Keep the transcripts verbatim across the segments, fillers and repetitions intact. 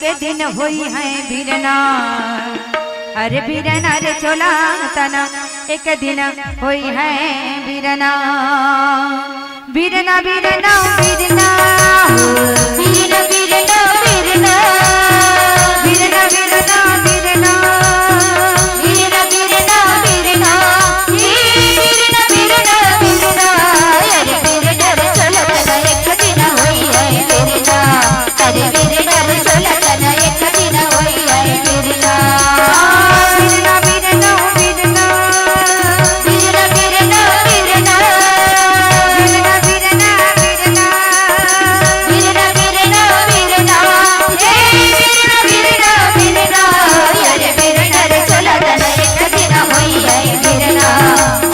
एक दिन होई है बिरना, अरे बिरना रे चोला तना, एक दिन होई है बिरना। बिरना, बिरना, बिरना, बिरना, बिरना, बिरना, बिरना, बिरना, बिरना, बिरना, बिरना, बिरना, बिरना, अरे बिरना रे चोला तना, एक दिन होई है बिरना। अरे बिरना रे चोला तना, एक दिन होई है बिरना। बिरना, बिरना, बिरना। बिरना, बिरना, बिरना। बिरना, बिरना, बिरना। बिरना, बिरना, बिरना। ए बिरना, बिरना, बिरना। अरे बिरना रे चोला तना, एक दिन होई है बिरना।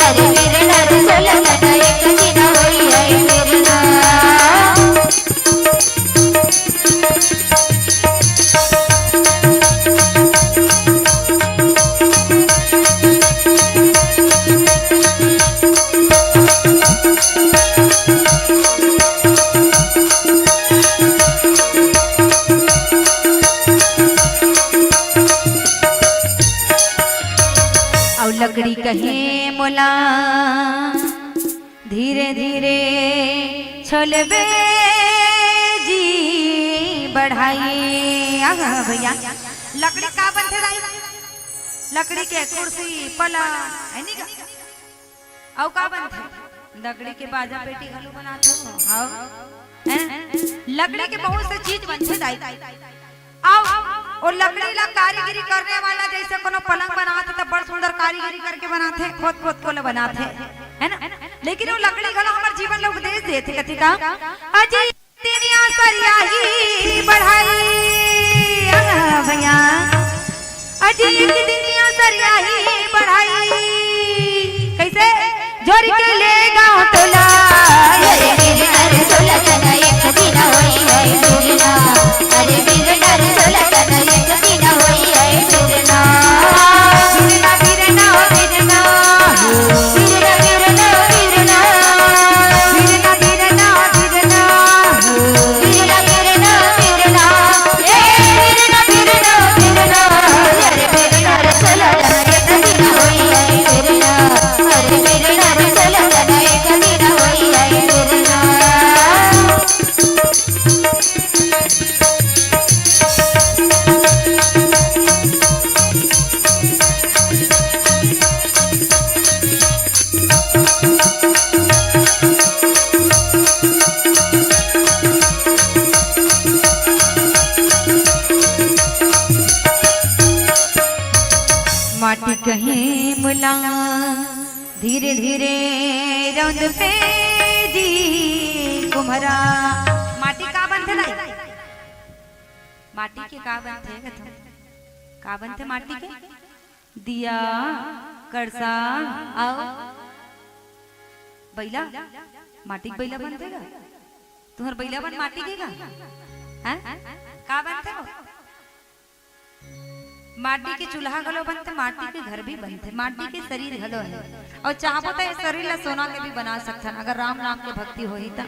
अरे बिरना रे चोला तना, एक दिन होई है बिरना। अउ लकड़ी कहे मोला, धीरे धीरे छोलबे जी बढ़ाई। आहा भैया, लकड़ी का बनथे दाई? लकड़ी के कुर्सी, पलंग, है नी का? अउ का बनथे? लकड़ी के बाजा पेटी घलो बनाथे हो। अउ, हैं? लकड़ी के बहुत से चीज बनथे दाई। अउ ओ लकड़ी ला कारीगरी करने वाला जैसे कोनो पलंग बनाथे त बड़ सुंदर कारीगरी करके बनाथे, खोद खोद के ओला बनाथे, है ना? लेकिन ओ लकड़ी घलो हमर जीवन ला उपदेश देथे, कथे का? अजी दुनिया सरियाही बढ़ाई, आ भैया, अजी एक दुनिया सरियाही बढ़ाई। कैसे? जोर के ले गाँव टोला। अरे बिरना रे चोला तना, एक दिन होई है बिरना। अरे बिरना रे चोला तना, एक दिन होई है बिरना। बिरना, बिरना, बिरना। बिरना, बिरना, बिरना। बिरना, बिरना, बिरना। बिरना, बिरना, बिरना। ए बिरना, बिरना, बिरना। अरे बिरना रे चोला तना, एक दिन होई है बिरना। अरे बिरना रे चोला तना, एक दिन होई है बिरना। माटी कहे मुला, धीरे धीरे रौंद पे जी कुम्हरा। माटी का बनथे दाई? माटी के का बनथे कथो? का बनथे माटी के? दिया, करसा, अउ बइला। माटी के बइला बनथे का? तुंहर बइला मन माटी के का? हैं? का बनथे वो? माटी के चूल्हा घलो बनथे, माटी के घर भी बनथे, माटी के शरीर घलो हे। अउ चाहबो त ए शरीर ला सोना के भी बना सकथन, अगर राम नाम के भक्ति होही त।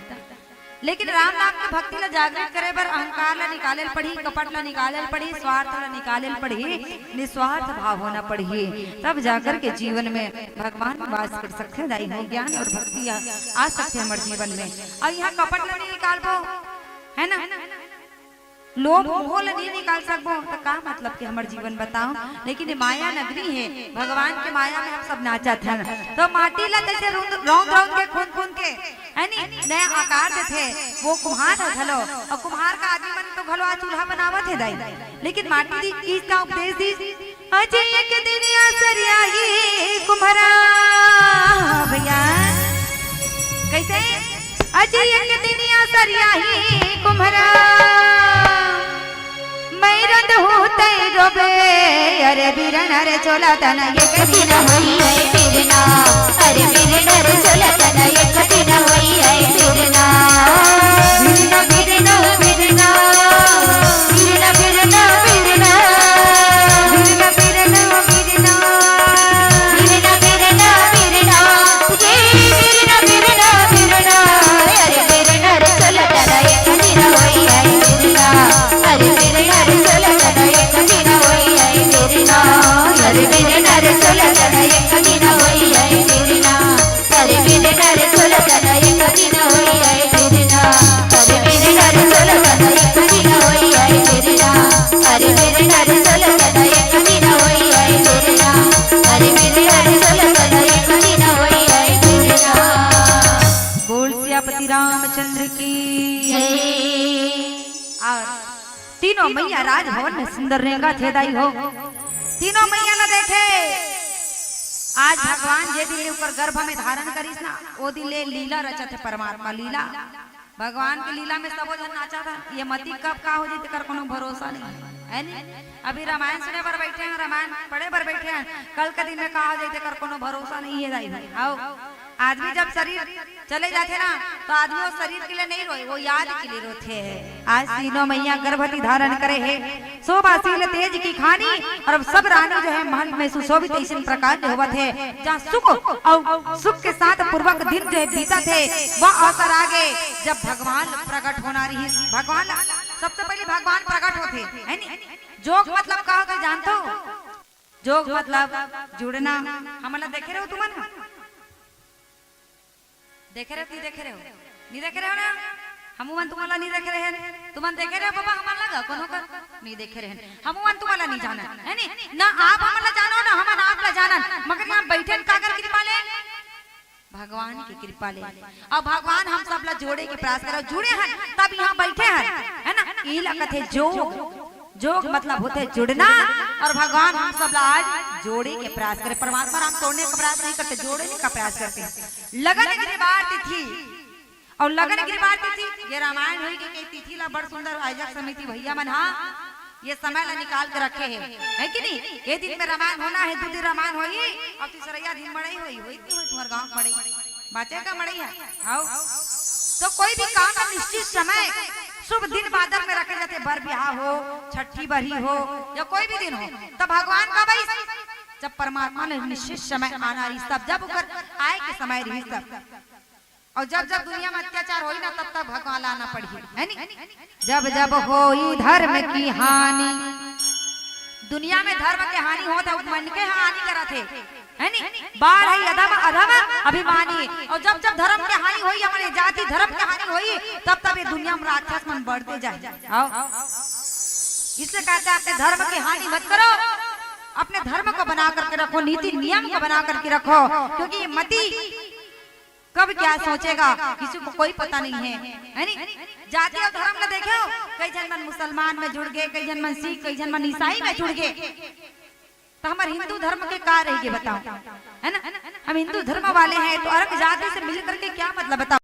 लेकिन राम नाम के भक्ति ला जागृत करे बर अहंकार ला निकाले ल पड़ही, कपट ला निकाले ल पड़ही, स्वार्थ ला निकाले ल पड़ही, निस्वार्थ भाव होना पड़ही, तब जाकर के जीवन में भगवान वास कर सकथे। दाई हो, ज्ञान अउ भक्ति आ, आ सकथे हमर जीवन में। अउ इहाँ कपट ला नइ निकालबो, है ना? लोभ मोह ल नइ निकाल सकबो त का मतलब के हमर जीवन बताओ। लेकिन ये माया नगरी हे, भगवान के माया में हम सब नाचत हन। त माटी ला जैसे रौंद रौंद के, खूंद खूंद के, है नी, नया आकार देथे, वो कुम्हार ह घलो। अउ कुम्हार का आदमी मन तो घलो आज चूल्हा बनावत हे दाई, लेकिन माटी दी चीज का उपदेश दी। अजी एक दिन सरियाही कुम्हरा भैया, कैसे? अजी एक दिन सरियाही कुम्हरा, मैं रंद हूँ तै रोबे। अरे बिरन अरे चोला तना एक दिन होई है बिरना। अरे बिरन अरे चोला तना एक दिन होई है बिरना। बिरना, बिरना, बिरना। बिरना, बिरना, बिरना। बिरना, बिरना, बिरना। बिरना, बिरना, बिरना। जी, बिरना, बिरना, बिरना। अरे बिरना रे चोला तना एक दिन होई है बिरना। अरे बिरना रे तीनों मैया राजभवन में सुंदर रेंगथे दाई हो। तीनों मैया ला देखे, आज भगवान जे दिन ले ओकर गर्भ में धारण करिस ना, ओ दिन ले लीला रचत हे परमात्मा लीला। भगवान के लीला में सबो झन नाचत हे। ये मती कब का हो जाही, तेकर कोनो भरोसा नहीं हे, है नी? अभी रामायण सुने बर बैठे हैं, रामायण पढ़े बर बैठे हैं, कल के दिन में का हो जाही, तेकर कोनो भरोसा नहीं हे दाई भाई। आओ, आदमी जब शरीर चले जाथे ना, तो आदमी वो शरीर के लिए नहीं रोए, वो याद के लिए रोथे है। आज तीनों मैया गर्भवती धारण करे है, शोभाशील तेज की खानी, और अब सब रानी जो है महल में सुशोभित ऐसे प्रकार से होवत है, जहाँ सुख और सुख के साथ पूर्वक दिन जो है बीतत है, वह अवसर आगे जब भगवान प्रकट होना रही। भगवान, सबसे पहले भगवान प्रकट होथे, है नी? जोग मतलब का होथे जानथो? जोग मतलब जुड़ना। हमन ला देखे रहो तुमन? देखे रहो कि देखे रहो? नहीं देखे रहो ना? हमू मन तुमन ला नहीं देखे रहे हन। तुमन देखे रहो बाबा हमन ला गा? कोनो कर नहीं देखे रहे हन। हमू मन तुमन ला नहीं जानन, है नी? ना आप हमन ला जानो, ना हमन आप ला जानन। मगर यहाँ बैठे हन काकर कृपा ले? भगवान की कृपा ले। अब भगवान हम सब ला जोड़े के प्रयास करे, जुड़े हन, तब यहाँ बैठे हन, है ना? इही ला कथे जोग। जोग मतलब होथे जुड़ना, और भगवान हम सब ला आज जोड़े के प्रयास करे। परमात्मा राम तोड़ने का प्रयास नहीं करते, जोड़ने का प्रयास करते हैं। लगन गिरवार तिथि, और लगन गिरवार तिथि, ये रामायण होई के, के तिथि ला बड़ सुंदर आयोजक समिति भैया मन हा ये समय ला निकाल के रखे हे, है कि नहीं? ये दिन में रामायण होना है, दू दिन रामायण होई, और तीसरैया दिन मड़ई होई, होई कि होई तुम्हार गांव के मड़ई? बाचे का मड़ई है? आओ। तो कोई भी काम में निश्चित समय, शुभ दिन बादर में रखे जाथे, बर बिहाव हो, छठी बरही हो, या कोई भी दिन हो, तो भगवान का भाई, जब परमात्मा ने निश्चित समय आना रही तब, जब ओकर आए के समय रही तब, और जब जब दुनिया में अत्याचार होई ना, तब तब भगवान ला आना पड़ही, है नी? जब जब होई धर्म की हानि, दुनिया में धर्म के हानि होत हे, मन के हानि करत हे, है नी? बाढ़ है अधम अधम अभिमानी, और जब जब धर्म के हानि होई, हमारे जाति धर्म के हानि होई, तब तब ये दुनिया में राक्षस मन बढ़ते जाए। आओ, इसलिए कहते हैं अपने धर्म की हानि मत करो, अपने धर्म को बना करके रखो, नीति नियम को बना करके रखो, क्योंकि ये मती कब क्या सोचेगा, किसी को कोई पता नहीं है, है नी? जाति और धर्म ला देखे हो, कई झन मन मुसलमान में जुड़ गए, कई झन मन सिख, कई झन मन ईसाई में जुड़ गए, तो हमर हिंदू धर्म के का रहिगे बताओ, है ना? हम हिंदू धर्म वाले हैं, तो अलग जाति से मिल करके क्या मतलब बताओ?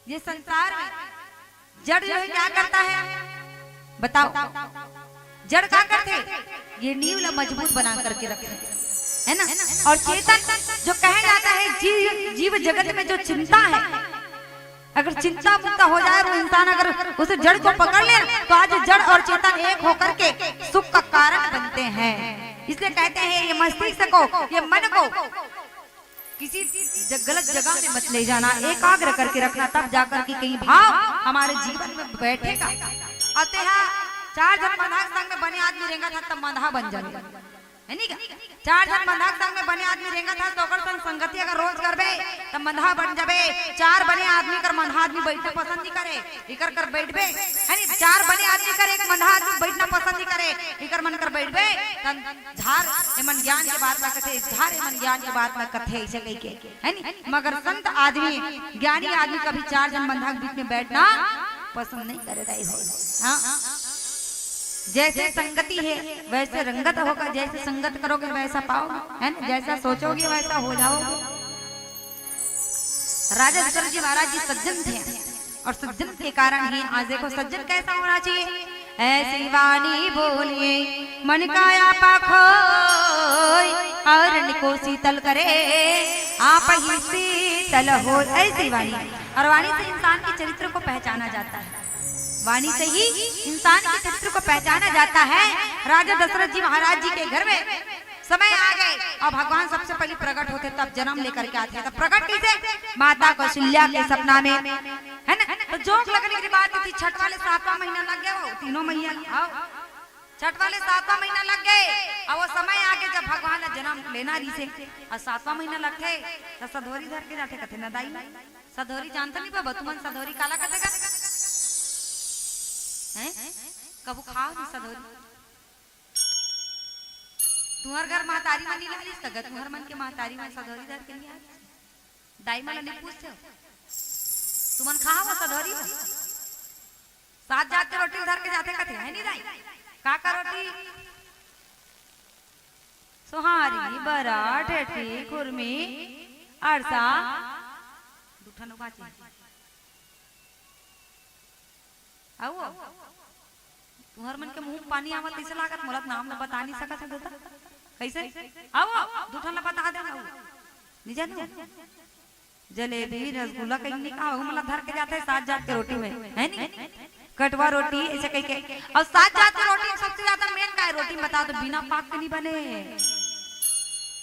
ये संसार में जड़ जो है क्या करता है बताओ? जड़ क्या करते? ये नींव ला मजबूत बना करके रखते, है ना? और चेतन जो कहा जाता है जीव, जीव जगत में जो चिंता है, अगर चिंता मुक्त हो जाए और इंसान अगर उस जड़ को पकड़ ले, तो आज जड़ और चेतन एक होकर के सुख का कारण बनते हैं। इसलिए कहते हैं ये मस्तिष्क को, ये मन को किसी ज-, गलत जगह में मत ले जाना, एकाग्र करके रखना, तब जाकर के कहीं भाव हमारे जीवन में बैठेगा। और तेहा चार जन मंदहा के संग में बने आदमी रेंगत हे, तब मंदहा बन जाए। है नी का? चार झन मंदहा के संग में बने आदमी रेंगत हस, त ओकर संग संगति अगर रोज करबे, त मंदहा बन जाबे। चार बने आदमी कर मंदहा आदमी बइठना पसंद नइ करे, इकर कर बइठबे, है नी? चार बने आदमी कर एक मंदहा आदमी बइठना पसंद नइ करे, इकर मन कर बइठबे, त झार एमन ज्ञान के बात ला कथे, झार एमन ज्ञान के बात ला कथे, अइसे कहिके, है नी? मगर संत आदमी, ज्ञानी आदमी कभी चार झन मंदहा के बीच में बइठना पसंद नइ करे, दाई हो। हाँ, जैसे संगति है, वैसे रंगत होगा, जैसे संगत करोगे, वैसा पाओगे, है ना? जैसा सोचोगे, वैसा हो जाओगे। राजा दशरथ जी महाराज जी सज्जन थे, और सज्जन के कारण ही आज देखो, सज्जन कैसा होना चाहिए। ऐसी वाणी बोलिए, मन का आपा खोय, और अन्न को शीतल करे, आप ही शीतल हो। ऐसी वाणी, और वाणी से इंसान के चरित्र को पहचाना जाता है। वाणी से ही इंसान के चरित्र को पहचाना जाता है। राजा दशरथ जी महाराज जी के घर में समय आ गए और भगवान सबसे पहले प्रकट होते, तब जन्म लेकर के आते हैं। तब प्रकट कैसे? माता कौशल्या के सपना में, है ना? तो जोंक लगने की बात थी, छठवां ले सातवां महीना लग गया, वो तीनों महीना आओ, छठवां ले सातवां महीना लग गए। और वो समय आगे जब भगवान ला जन्म लेना रहिसे, और सातवां महीना लगथे, तो सधोरी धर के जाथे, कथे न दाई, सधोरी जानत नहीं बाबा, तुमन सधोरी काला कथे का? हैं? कभू खाव नहीं सधोरी? तुहर घर महतारी मन नहीं लानिस का? तुहर मन के महतारी मन सधोरी धर के नहीं आए? दाई मन ला नहीं पूछते हो? तुमन खाव सधोरी? सात जात के रोटी धर के जाथे कथे, है नहीं दाई? का का रोटी? सोहारी, बरा, ठेठी, खुरमी, अरसा, दू ठन बाचे। आओ, तुहर मन के मुंह में पानी आवत, तइसे लागत, मोला नाम ला बता नहीं सकत हे, देता। कैसे? आओ, दू ठन ला बता दे, आओ। नहीं जानो? जलेबी, रसगुल्ला कहीं नहीं खाओ, मतलब धर के जाथे सात जात के रोटी में, है नी? कटवा रोटी, ऐसे कहिके। और सात जात के रोटी में सबसे ज्यादा मेन का है? रोटी में बताओ तो बिना पाक के नहीं बने।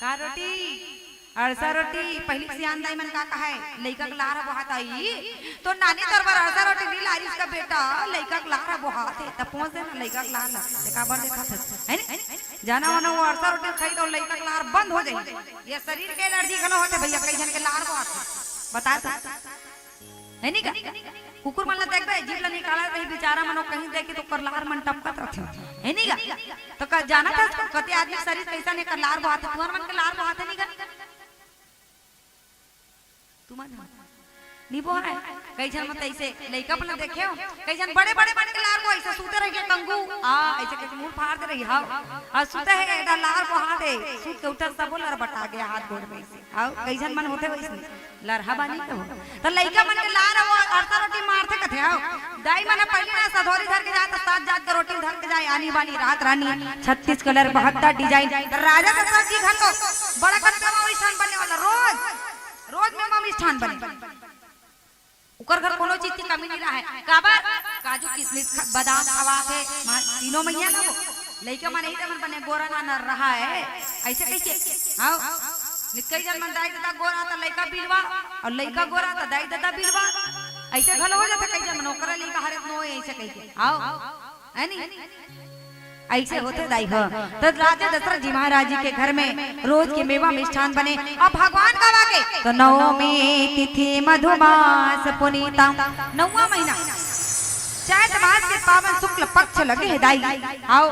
का रोटी? अरसा रोटी। पहली सियान दाई मन का कहे, लइका के लार बोहात आई, तो नानी तोर बर अरसा रोटी नहीं लारिस का बेटा, लइका के लार बोहात हे, तब पहुंच देना लइका के लार ला, ते काबर देखत हस, है नी? जाना होना वो अरसा रोटी खाई तो लइका के लार बंद हो जाई। ये शरीर के एलर्जी घलो होथे भैया, कई झन के लार बोहात हे। बता तो। है नी का? कुकुर मन ला देखबे, जीभ ला निकालत रही, बेचारा मन कहीं देखी तो ओकर लार मन टपकत रथे। है नी का? तो का जानत हस कते आदमी के शरीर कैसन हे, एकर लार बोहात हे, तुहर मन के लार बोहात हे नी का? तुमन ह। नी बोहाय। कई झन मत ऐसे लइका मन ला देखे हो, कई झन बड़े-बड़े मन के लार बोहाय, ऐसे सूते रहिके कंगू, आ, ऐसे करके मुंह फाड़ दे रही, हाव। आ, सूते हे, एदा लार बोहा दे, सूत के उठत सब लरबटा गया हाथ गोड़ में ऐसे। हाव, कई झन मन होथे वैसे, लरहा बानी के हो। त लइका मन के लार वो अरसा रोटी मारथे कथे, हाव। दाई मन पहली ना सधोरी धर के जाय, त सात जात के रोटी धर के जाय, आनी बानी रात रानी, छत्तीस colour, बहत्तर design। त राजा दशरथ जी घर तो बड़ा कन मेवा मिष्ठान बने वाला, रोज, रोज मेवा मिष्ठान बने। ओकर घर कोनो चीज की कमी नहीं रहा है। काबर? काजू, किशमिश, ख-, बादाम खवाथे, मा-, तीनों महीना ना वो। लइका मन ही मन बने गोरा ना नर रहा है। ऐसे कैसे? हाँ। नित कई झन मन दाई ददा गोरा त लइका बिलवा, और लइका गोरा त दाई ददा बिलवा। ऐसे घलो हो जाथे कई झन मन, ओकरा लइका हरे नो है, ऐसे कहिके। आओ। है नी? ऐसे होथे दाई हो। त राजा दशरथ जी महाराज जी के घर में रोज के मेवा मिष्ठान बने। अब भगवान कब आगे? त नवमी तिथि मधुमास पुनीता। नौवां महीना, चैत मास के पावन शुक्ल पक्ष लगे हे दाई। आओ,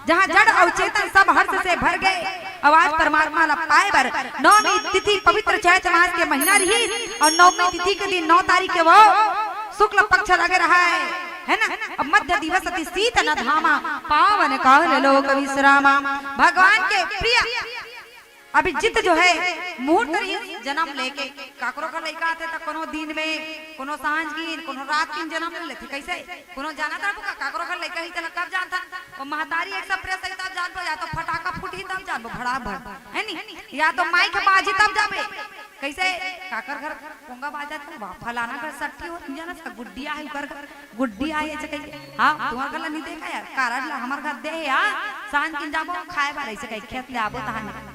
जहाँ जड़ अउ चेतन सब हर्ष से भर गए। अउ आज परमात्मा ला पाए बर नवमी तिथि पवित्र चैत मास के महीना रही, अउ नवमी तिथि के दिन नौ तारीख के वो शुक्ल पक्ष लगे रहा है, है ना? अब मध्य दिवस अति शीतल धामा, पावन काल लोक विश्रामा। भगवान के प्रिय अभिजीत जो है, मुहूर्त रही जन्म लेके, काकरो घर लइका आथे त कोनो दिन में, कोनो सांझ किन, कोनो रात किन जन्म ले लेथे। कैसे? कोनो जानत रहबो का, काकरो घर लइका ही तेला कब जानथन? वो महतारी एक सौ प्रेस ही तब जानबो, या तो फटाका फूटही तब जानबो, भड़ा भड़, है नी? या तो माइक बाजही तब जाबे। कैसे? काकर घर पोंगा बाजत हे, वाह, फलाना घर सट्ठी हो, तुम जानत का गुड्डी आहे, उकर घर गुड्डी आहे, ऐसे कहिके। हाँ, तुम्हर घर ला नहीं देखा यार, कारड ला हमर घर दे हे यार, सांझ किन जाबो खाए बर, ऐसे कहिके खेत ले आबो तहाने।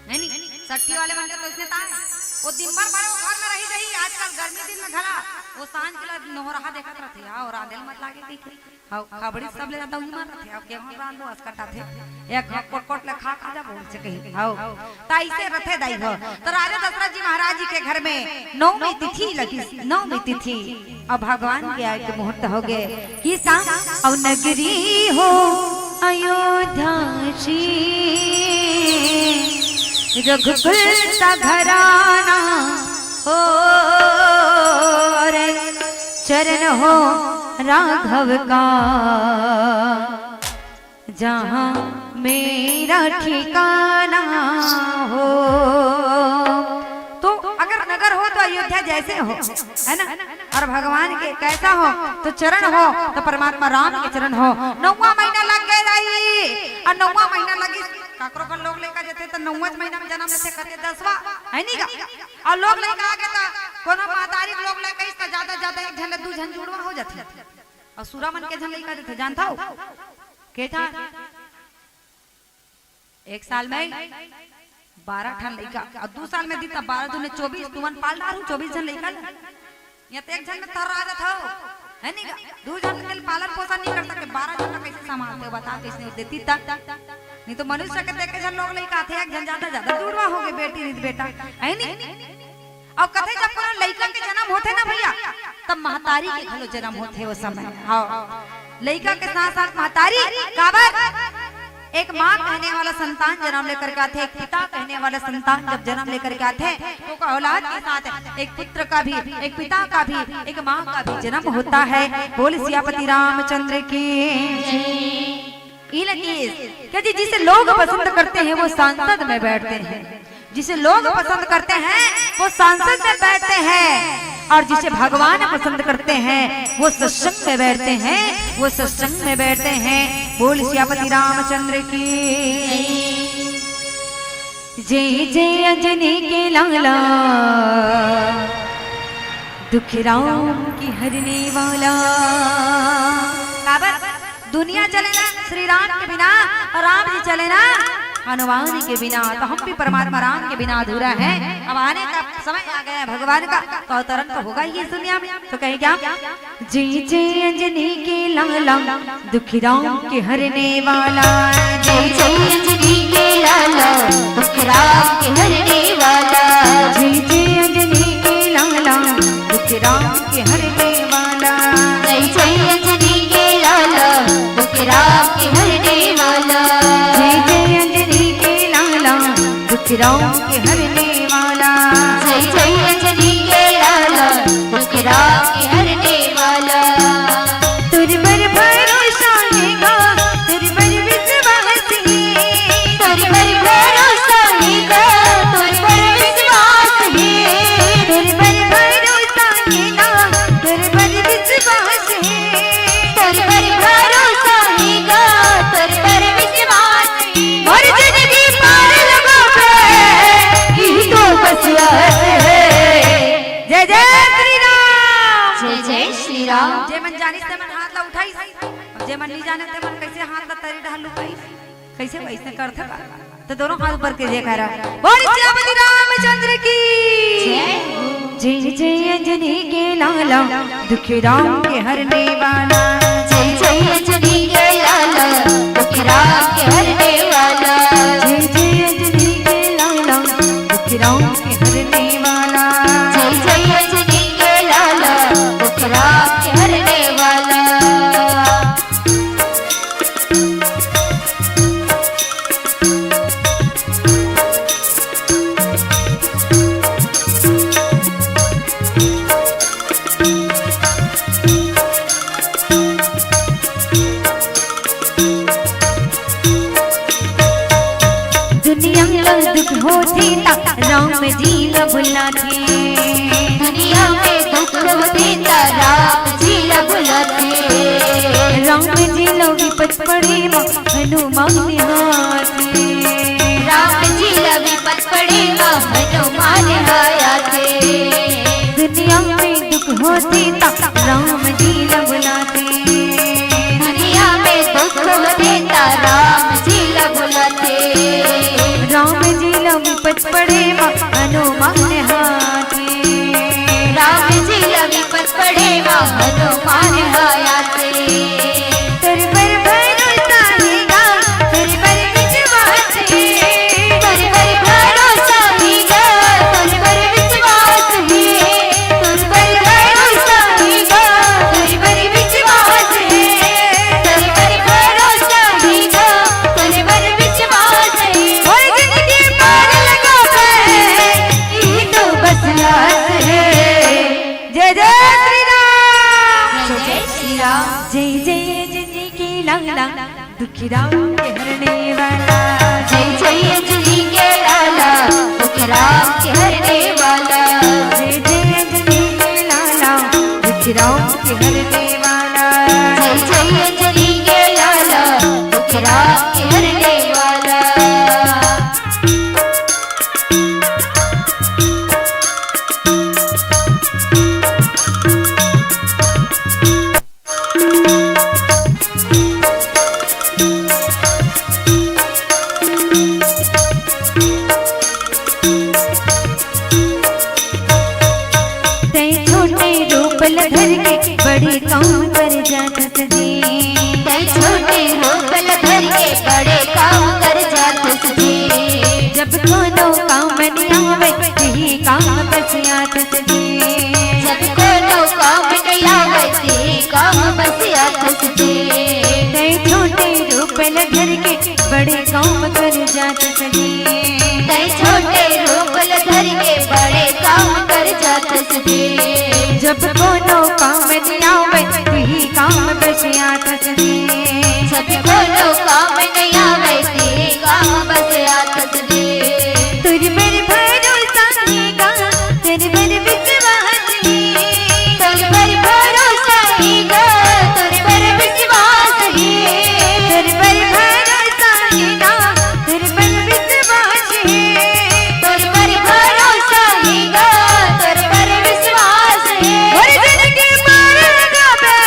है नी? सट्ठी वाले मन के तो इसने ताय। वो दिन भर भरे वो घर में रही रही, आजकल गर्मी दिन में घला वो सांझ के ला नोहरहा देखत रथे, "आओ, रांधे ल मत लागे," कहिके। "आओ, खबड़ी सब ले जाता हूँ, मत रथे, आओ, केहू रांध लो, असकट आथे। एक घाव कोट-कोट ले खा, खा जा, बोल से कही, आओ।" त अइसे रथे दाई हो। त राजा दशरथ जी महाराज जी के घर में नवमी तिथि लगिस, नवमी तिथि। अब भगवान के आए के मुहूर्त हो गए। किसा अउ नगरी हो अयोध्या श्री, रघुकुल सा घराना हो, अरे चरण हो राघव का, जहाँ मेरा ठिकाना हो। तो अगर नगर हो तो अयोध्या जैसे हो, है ना? और भगवान के कैसा हो, तो चरण हो तो परमात्मा राम के चरण हो। नौवा महीना लग गए दाई, और नौवा महीना लगिस, काकरो घर लोग लइका जथे त नौवा महीना में जन्म लेथे, कहथे दसवाँ, है नी गा? और लोग लइका आगे त कोनो महतारी के लोग लइका इस त ज्यादा ज्यादा एक झन ले दू झन जुड़वा हो जाथे। और सुरा मन के झन लइका देथे, जानथव? के झन? एक साल में बारह ठन लइका, और दू साल में दी त बारह दूने चौबीस, तुमन पाल डारू चौबीस झन लइका ल। या त एक झन में थर्रा जाथव, है नी गा? दू झन के पालन पोषण नहीं कर सके, बारह झन ला कैसे संभालते हो, बता, कैसे देती त? नहीं तो मनुष्य के देखे झन लोग लइका आथे, एक झन ज्यादा ज्यादा जुड़वा हो गए, बेटी नहीं त बेटा, है नी? अउ कथे जब कोनो लइका के जन्म होथे ना भैया, तब महतारी के घलो जन्म होथे वो समय। हाँ, लइका के साथ साथ महतारी, काबर? एक माँ कहने वाला संतान जन्म लेकर के आथे, एक पिता कहने वाला संतान जब जन्म लेकर के आथे, तो का औलाद के साथ एक पुत्र का भी, एक पिता का भी, एक माँ का भी जन्म होता है। बोल सियापति रामचंद्र की। इलकीस, क्या जी, जिसे लोग पसंद करते हैं वो सांसद में बैठते हैं, जिसे लोग पसंद करते हैं वो सांसद में बैठते हैं, और जिसे भगवान पसंद करते हैं वो सत्संग में बैठते हैं, वो सत्संग में बैठते हैं। बोल सियापति रामचंद्र की। जय जय अंजनी के लाला, दुख राम की हरने वाला। काबर दुनिया चले ना श्री राम के बिना, और राम जी चले ना हनुमान के बिना, तो हम भी परमात्मा राम के बिना अधूरा है। अब आने का समय आ गया है भगवान का, तो अवतरण तो होगा ही इस दुनिया में। तो कहे क्या? जय जय अंजनी के लाला, दुख राम के हरने वाला। जय जय अंजनी के लाला, दुख राम के हरने वाला। जय जय अंजनी के लाला, दुख राम के हरने वाला। जय जय अंजनी के लाला, दुख राम के हरने वाला। जय जय अंजनी के लाला, दुख राम के हरने वाला। जय जय अंजनी के लाला, दुख राम के हरने वाला। तुझ पर भरोसा है गा, तुझ पर विश्वास है। तुझ पर भरोसा है गा, तुझ पर विश्वास है। तुझ पर भरोसा है गा, तुझ पर विश्वास है। तुझ पर भरोसा है गा, तुझ पर विश्वास है। और जिंदगी पार लगावे, यही तो बस आस है। जय जय श्री राम। जय जय श्री राम। जे मन जानिस ते मन हाथ ला उठाइस, अउ जे मन नहीं जाने ते मन कैसे हाथ ला तरी डहर लुकाइस, कैसे वैसे करथे का? तो दोनों हाथ ऊपर के जयकारा। बोल सियापति रामचंद्र की। जय जय अंजनी के लाला, दुख राम के हरने वाला। जय जय अंजनी के लाला, दुख राम के हरने वाला। जय जय अंजनी के लाला, दुख राम के हरने वाला। जय जय अंजनी के लाला, दुख राम के हरने वाला। दुनिया में दुख होथे त राम जी ला बुलाथे। दुनिया में दुख होथे त राम जी ला बुलाथे। राम जी ला विपत पड़े म हनुमान हाथे। राम जी ला विपत पड़े म हनुमान हाथे। दुनिया में दुख होथे त राम जी ला बुलाथे। दुनिया में दुख होथे त राम जी ला बुलाथे। राम जी ला विपत पड़े म हनुमान हाथे। राम जी ला विपत पड़े हनुमान हयात हे। तोर पर भरोसा हे गा, तोर पर विश्वास हे। तोर पर भरोसा हे गा, तोर पर विश्वास हे। तोर पर भरोसा हे गा, तोर पर विश्वास हे। तोर पर भरोसा हे गा, तोर पर विश्वास हे। होय जिनगी पार लगाबे, इही तो बस आस हे। जय जय श्री राम। जय जय श्री राम। जय जय अंजनी के लाला, दुखी राम के हरने वाला। जय जय अंजनी के लाला, दुखी राम के हरने वाला। जय जय अंजनी के लाला, दुखी राम के हरने वाला। जय जय अंजनी के लाला, दुखी राम के हरने वाला। तैं छोटे रूप ल धर के बड़े काम कर जाथस जी। तैं छोटे रूप ल धर के बड़े काम कर जाथस जी। जब कोनो काम नइ आवय, तिही काम बस आथस जी। जब कोनो काम नइ आवय, तिही काम बस आथस जी। तैं छोटे रूप ल धर के बड़े काम कर जाथस जी। तैं छोटे रूप ल धर के बड़े काम कर जाथस जी। जब कोनो काम नइ आवय, तिही काम बस आथस जी। जब कोनो काम नइ आवय, तिही काम बस आथस जी। तोर पर भरोसा हे गा, तोर पर विश्वास हे। तोर पर भरोसा हे गा, तोर पर विश्वास हे। तोर पर भरोसा हे गा, तोर पर विश्वास हे। तोर पर भरोसा हे गा, तोर पर विश्वास हे। होय जिनगी पार लगाबे,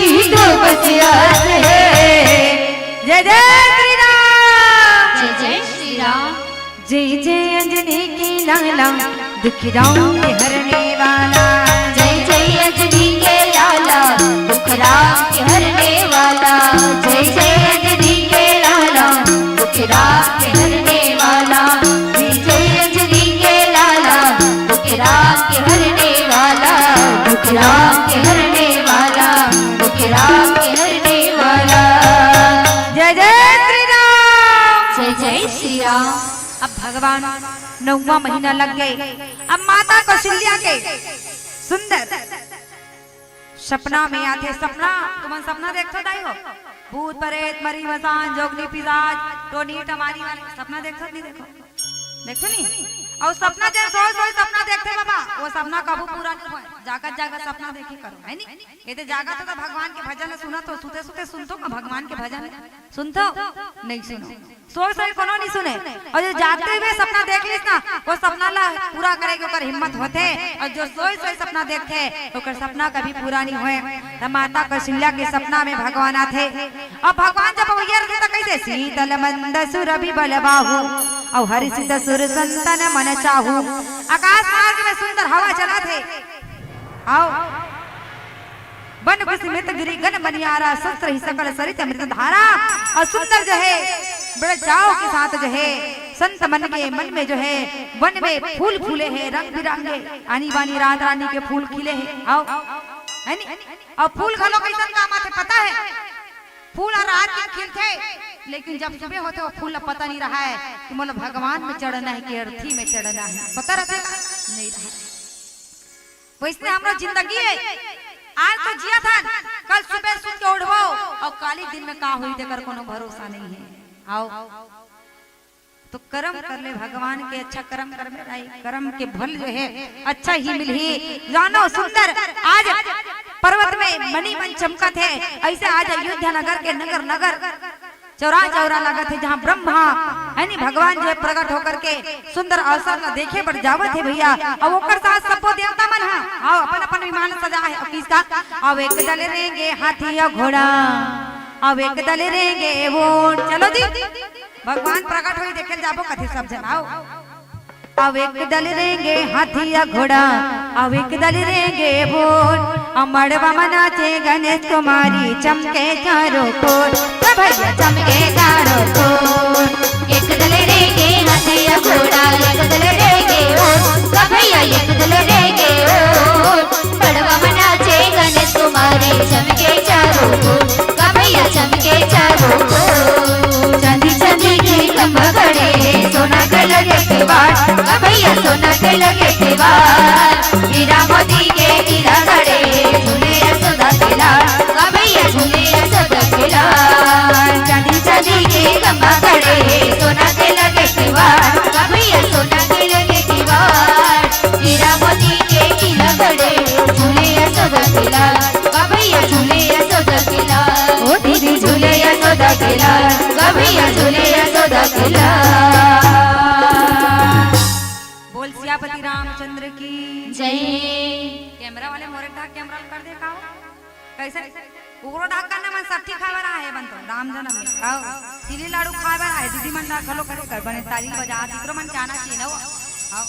इही तो बस आस हे। जय जय श्री राम। जय जय श्री राम। जय जय अंजनी के लाला, दुखी राम के हरने वाला। जय जय अंजनी के लाला, दुख राम के हरने वाला। जय जय अंजनी के लाला, दुख राम के हरने वाला। जय जय अंजनी के लाला, दुख राम के हरने वाला। दुख राम के हरने वाला, दुख राम के हरने वाला। जय जय श्री राम। जय जय श्री राम। अब भगवान नौवां महीना लग गे। अब माता कौशल्या के सुंदर सपना में आथे। सपना, तुमन सपना देखथो दाई हो? भूत, परेत, मरी, मसान, जोगनी, पिशाच, टोनी, टमारी वाले सपना देखथो कि नइ देखो? देखथो नी? अउ सपना जेन सोय सोय सपना देखथे बाबा, वो सपना कभू पूरा नइ होय। जागत जागत सपना देखे करो, हे नी? ये तो जागत हो तो भगवान के भजन सुनत हो, सुते सुते सुनथो का भगवान के भजन? सुनथो? नइ सुनो। सोय सोय कोनो नइ सुने। अउ जो जागते हुए सपना देख लिस ना, वो सपना ला पूरा करे के ओकर हिम्मत होथे। अउ जो सोय सोय सपना देखथे, ओकर सपना कभी पूरा नइ होय। त माता कौशल्या के सपना में भगवान आथे। अब भगवान जब अवइया रहिथे त कइसे? शीतल मंद सुरभि बल बाहु, अउ हर्षित सुर संतन मन चाहु। आकाश मार्ग में सुंदर हवा चलत हे। अउ वन कुसुमित गिरि गन मनियारा, शस्त्र ही सकल सरित अमृत धारा। अउ सुंदर जो हे, बड़े चाव के साथ जो हे, संत मन के मन में जो हे, वन में फूल फूले हे, रंग बिरंगे, आनी बानी रात रानी के फूल खिले हे। अउ, हे नी? अउ फूल घलो कइसन काम आथे, पता हे? फूल हर रात के खिलथे, लेकिन जब सुबह होथे, वो फूल ला पता नइ रहय कि मोला भगवान में चढ़ना हे कि अर्थी में चढ़ना हे, पता रहथे का? नइ रहय। वइसने हमरो जिंदगी हे, आज तो जियत हन, कल सुबह सुत के उठबो अउ काली दिन में का होही, तेकर कोनो भरोसा नइ हे। अउ तो करम कर ले भगवान के, अच्छा करम करबे दाई, करम के फल जो हे अच्छा ही मिलही। जानो सुंदर, आज पर्वत में मणि मन चमकत हे, अइसे आज अयोध्या नगर के नगर नगर चौरा चौरा लगत हे, जहाँ ब्रह्मा, हे नी, भगवान जो हे प्रकट होकर के सुंदर अवसर ला देखे बर जावत हे भइया। अउ ओकर साथ सबो देवता मन ह, अउ अपन अपन विमान सजा हे। अउ किसका? अउ एक दल रेंगे हाथी अउ घोड़ा, अउ एक दल रेंगे ऊंट। चलो जी, भगवान प्रकट होही, देखे जाबो कथे सब झन। अउ अउ एक दल रेंगे हाथी अउ घोड़ा, अउ एक दल रेंगे ऊंट। अमड़वा मनाचे गणेश कुमारी चमके चारों कोर, ए भैया चमके चारों कोर। एक दल रेंगे हाथी या घोड़ा, एक दल रेंगे ओट, ए भैया एक दल रेंगे ओट। मड़वा मनाचे गणेश कुमारी चमके चारों कोर, ए भैया चमके चारों कोर। चांदी चांदी के खंभा खड़े, सोना के लगे केवाड़, ए भैया सोना के लगे केवाड़। हीरा मोती के किला खड़े, झूले यशोदा के लाल, ए भैया झूले यशोदा के लाल। चांदी चांदी के खंभा खड़े, सोना के लगे केवाड़, ए भैया सोना के लगे केवाड़। हीरा मोती के किला खड़े, झूले यशोदा के लाल, ए भैया झूले यशोदा के लाल। ओ दीदी झूले यशोदा के लाल, ए भैया झूले यशोदा के लाल। बोल सियापति रामचंद्र की जय। कैमरा वाले मोरे ढाक कैमरा कर दे का हो? कैसे? ओकरो ढाक करना मन सट्ठी खाए वाला है बन तो राम जन्म में। आओ। तिली लाडू खाए वाला है दीदी मन ढाक घलो करे कर बने ताली बजा इकरो मन के आना चाहिए ना वो। आओ।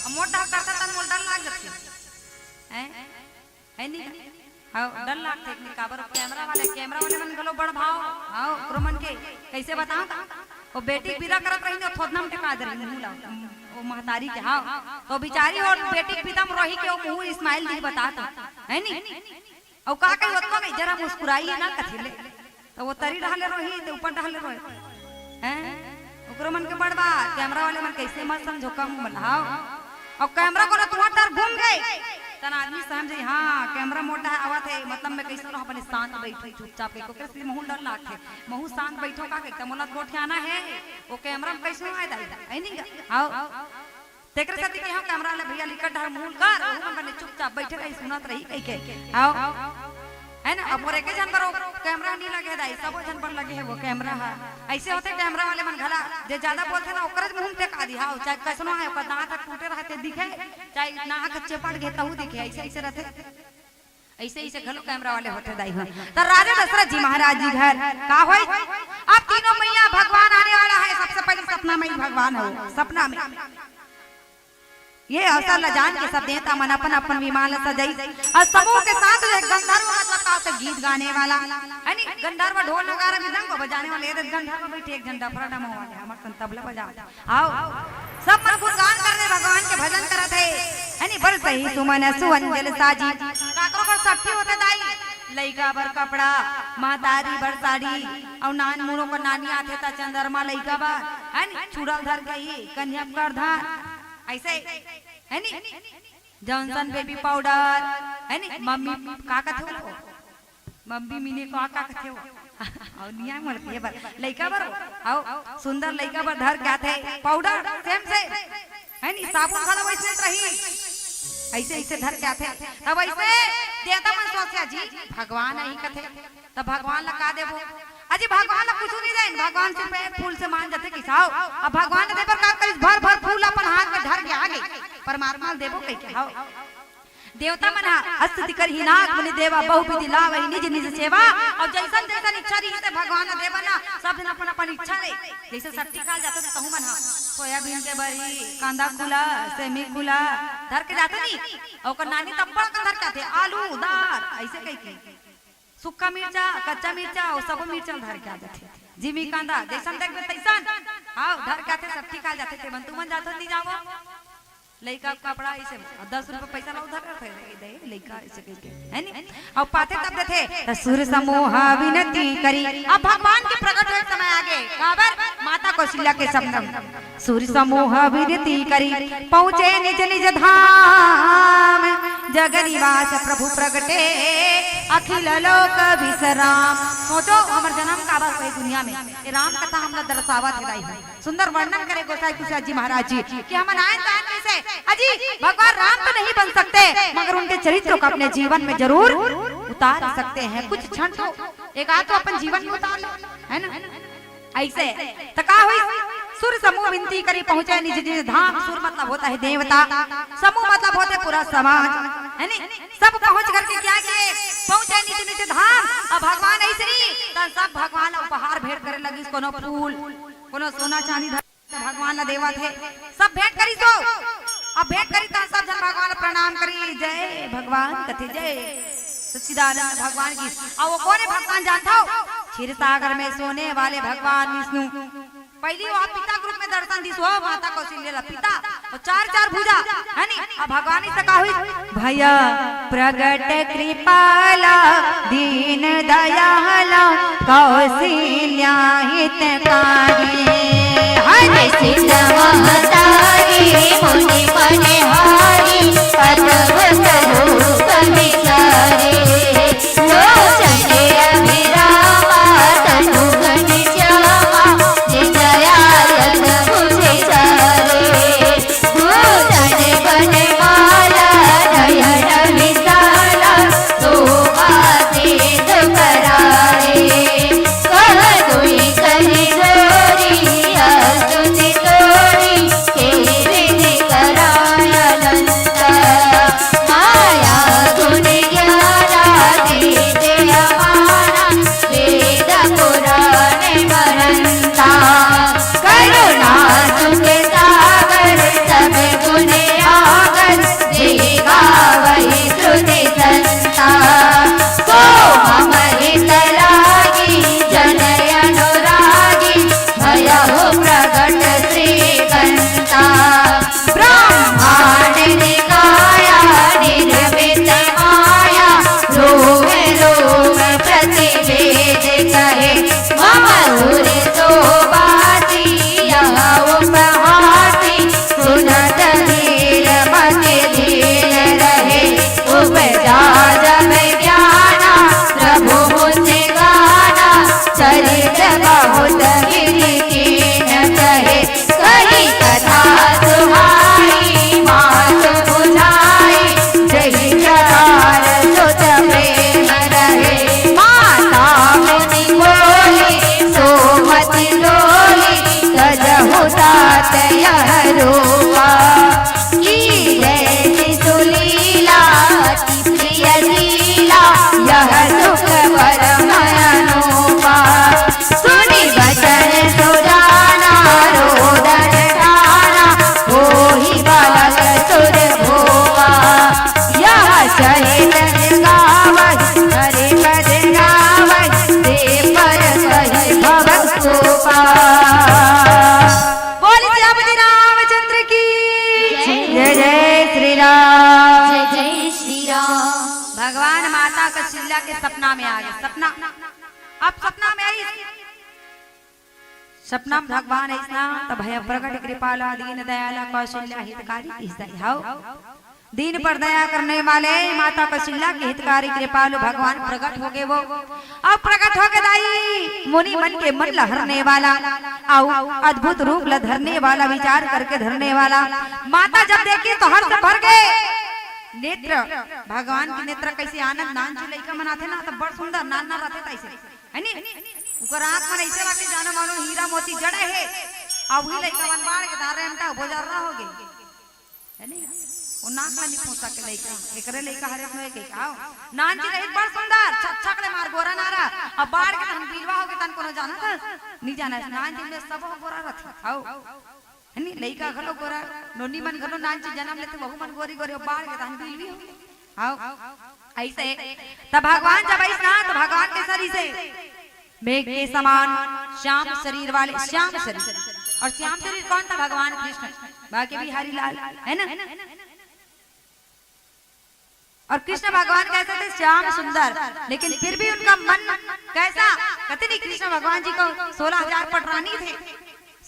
अब मोर ढाक करता तन मोर डर लाग जाती। हैं? है नहीं? आओ, डर लागथे कि काबर कैमरा वाले, कैमरा वाले मन घलो बड़ भाव। आओ, ओकरो मन के कैसे बताओ? वो बेटी के विदा करत रही, तो थोथना में टेका दे रही मुंह ला, वो महतारी के। हाँ, तो बिचारी और बेटी के विदा में रही के वो मुंह smile दी बतात, है नी? अउ का कही, ओतको में जरा मुस्कुराई ना कथे ले, तो वो तरी डहले रोही, तो ऊपर डहले रोही। हैं? ओकरो मन के बड़ बात, कैमरा वाले मन कैसे मत समझो, कम मन। हाँ। अउ कैमरा कोनो तुहार तर घूम गे, तन आदमी समझे, हाँ, कैमरा मोटा है, आवत है, मतलब मैं कैसे रहो, अपने शांत बैठो, चुपचाप के, ओकरे से महू डर लागथे, महू शांत बैठो का कहते, मोला गोठियाना है, वो कैमरा में कैसे आए दाई, है नहीं? आओ। तेकरे सेती के हम कैमरा ले भैया लिकट डहर मुंह कर, ओहू मन बने चुपचाप बैठे रही, सुनत रही कहि के। आओ। है ना? अब मोर एके झन बर वो कैमरा नहीं लगे दाई, सबो झन बर लगे है वो कैमरा हा। ऐसे होथे कैमरा वाले मन घला, जे ज्यादा बोलथे ना, ओकरे मुंह में टेका दी, हाँ, चाहे कैसनो है, ओकर दांत ह टूटे रहते दिखे, चाहे नाक ह चेपट गे तहू दिखे, ऐसे, ऐसे रहथे। ऐसे, ऐसे घलो कैमरा वाले होथे दाई हो। त राजा दशरथ जी महाराज जी घर का होई? अब तीनों मैया भगवान आने वाला है, सबसे पहले सपना में ही भगवान हो, सपना में। ये अवसर ला जान के सब देवता मन अपन अपन विमान ला सजाई अउ समूह के साथ जो है गंधर्व मतलब का होथे गीत गाने वाला, है नी? गंधर्व ढोल नगारा मृदंग बजाने वाले, ये गंधर्व बैठे एक झन डफरा डमो वाले, हमर सन तबला बजावत। आओ, सब मन गुणगान करत हे, भगवान के भजन करत हे, है नी? बरसही सुमन सुअंजल साजी, काकरो बर सट्ठी होथे दाई, लइका बर कपड़ा, महतारी बर साड़ी, अउ नान मुनो को नानी आथे त चंद्रमा लइका बर, है नी? चूड़ा धर के ही कन्या कर धार, ऐसे, है नी? जॉनसन बेबी पाउडर, है नी? मम्मी का कथे वो? मम्मी मिने का का कथे वो? अउ निया मोर ये बर, लइका बर, अउ सुंदर लइका बर धर के आथे पाउडर, सेम से, है नी? साबुन घलो वैसे रही, ऐसे, ऐसे धर के आथे। तब ऐसे देवता मन सोचे, "जी, भगवान आही कथे, त भगवान ला का देबो?" अजी, भगवान ला कुछु नहीं देन, भगवान सिर्फ एक फूल से मान जाथे कि साव। अब भगवान दे बर का करिस, भर भर फूल अपन हाथ में धर के आगे, परमात्मा ला देबो कहि के, हाव। देवता मन ह स्तुति करही नाथ मुनि देवा, बहु विधि लावही निज निज सेवा। अउ जैसन जैसन इच्छा रही से भगवान ला देबा ना, सब दिन अपन अपन इच्छा ले। जैसे सट्ठी खाल जाथे त तहू मन ह सोयाबीन के बरी, कांदा खुला, सेमी खुला धर के जाथे नी। अउ ओकर नानी तब्बड़ अकन धर के आथे, आलू, दार, ऐसे कहि के। सुक्खा मिर्चा, कच्चा मिर्चा, अउ सबो मिर्चा धर के आ जाथे। जिमी कांदा, जैसन देखबे तैसन। हाव, धर के आथे, सट्ठी खाल जाथे, ते मन तुमन जाथो नी जावो। लइका के कपड़ा ऐसे, दस रुपये पैसा ला उधार रखे दे, लइका ऐसे कहि के, है नी? अउ पाथे तब देथे, त सुर समूह विनती करी। अब भगवान के प्रकट होए समय आगे, काबर? माता कौशल्या के सपना में। सुर समूह विनती करी, पहुँचे निज निज धाम। जग निवास प्रभु प्रगटे, अखिल लोक विश्राम। सोचो, हमर जन्म काबर होए दुनिया में, ये राम कथा हमला दर्शावत हे दाई हो। सुंदर वर्णन करे गोसाई कुशियार जी महाराज जी कि हमन आए जान कैसे। अजी, भगवान राम तो नहीं बन सकते, मगर उनके चरित्र को अपने जीवन में जरूर उतार सकते हैं। कुछ क्षण तो, एक आध तो अपन जीवन में उतार लो, है ना? ऐसे त का होई? सुर समूह विनती करी, पहुँचे निज निज धाम। सुर मतलब होता है देवता, समूह मतलब होते पूरा समाज, है नी? सब पहुँच करके क्या किए? पहुँचे निज निज धाम। अब भगवान ऐसे नहीं, त सब भगवान उपहार भेंट करे लगिस, कोनो फूल, कोनो सोना चांदी धर भगवान ला देवत हे, सब भेंट करिस हो। अब भेंट करिस त सब झन भगवान ला प्रणाम करी, जय भगवान कथे जय। सच्चिदानंद भगवान की। अउ वो कोन हे भगवान जानथव? क्षीर सागर में सोने वाले भगवान विष्णु। पहिली वो पिता के रूप में दर्शन दिस हो माता कौशल्या ला, पिता, वो चार चार भुजा, हे नी? अब भगवान अइसे का होइस? भया प्रगट कृपाला दीन दयाला कौशल्या हितकारी। हे नी? सिद्ध महतारी मुनि बलिहारी अद्भुत रूप विचारी। लोचन अभिरामा तनु घनश्यामा, जिन दया यश भुज चारे। भूषण गण माला नयन विशाला, शोभा सिद्ध करारे। कह दुइ कर जोरी अस्तुति तोरी, के विधि कराय अनंता। माया गुण ज्ञानातीत अपारा, वेद पुराण मरंता। करुणा सुख सागर सब गुण आगर, जे गावहि श्रुति संता। सो मम हित लागी जन अनुरागी, भयहु प्रगट श्रीगंता। ब्रह्मांड निकाया निर्मित माया, रोम रोम प्रतिवेद कहे। मम उर शोभासी यह उपहासी, सुनत धीर मति लीन रहे। उपजा जब ज्ञाना प्रभु मुनि गाना, चरित बहुत गिरि कीन कहे। कही कथा सुहाई मात बुझाई, जहि प्रकार सोच प्रेम रहे। माता मुनि बोली सो मति डोली, तजहु तात यह रूपा। की जैसी सुलीला प्रिय लीला यह सुख परम अनूपा। सुनि बचन सुजाना रोदन ठाना, होहि बालक सुर भूपा। यह सहित गावहि हरि पद गावहि, ते पर कहि भव कोपा। बोल सियापति रामचंद्र की। जय जय श्री राम। जय जय श्री राम। भगवान माता कौशल्या के सपना में आ गे। सपना, अब सपना में आई। सपना में भगवान अइसना, त भया प्रगट कृपाला दीन दयाला कौशल्या हितकारी अइसना। हव, दीन पर दया करने वाले माता कौशल्या के हितकारी कृपालु भगवान प्रगट हो गे वो। अब प्रगट हो गे दाई, मुनि मन के मन ला हरने वाला, अउ अद्भुत रूप ला धरने वाला, विचार करके धरने वाला। माता जब देखी तो हर्ष भर गे नेत्र। भगवान के नेत्र कइसे आनंद, नानचु लइका मन आथे ना, त बड़ सुंदर नान नान रथे तइसे, हे नी? ओकर आँख मन अइसे लगथे जानो मानो हीरा मोती जड़े हे। अब उही लइका मन बाढ़ के धारे हमटा बोजर्रा हो गे। हे नी? वो नाक ला नी पोंछ सके लइका, एकरे लइका हरे तो एक एक। आओ, नानची रही बड़ सुंदर, छक छक ले मार गोरा नारा। अब बाढ़ के तहन बिलवा हो गे तहन कोनो जानत हे? नी जानत हे। नानची में सब गोरा रथे। आओ। हे नी? लइका घलो गोरा, नोनी मन घलो नानची जनम लेथे, वहू मन गोरी गोरी, अब बाढ़ के तहन बिलवी हो गे। आओ। अइसे, त भगवान जब अइसना, त भगवान के शरीर से मेघ के समान श्याम शरीर वाले, श्याम शरीर। अउ श्याम शरीर कोन था? भगवान कृष्ण, बाकी बिहारी लाल, हे ना? अउ कृष्ण भगवान कइसे थे? श्याम सुंदर, लेकिन फिर भी उनका मन कइसा? कथे नी कृष्ण भगवान जी को सोलह हजार पटरानी थे,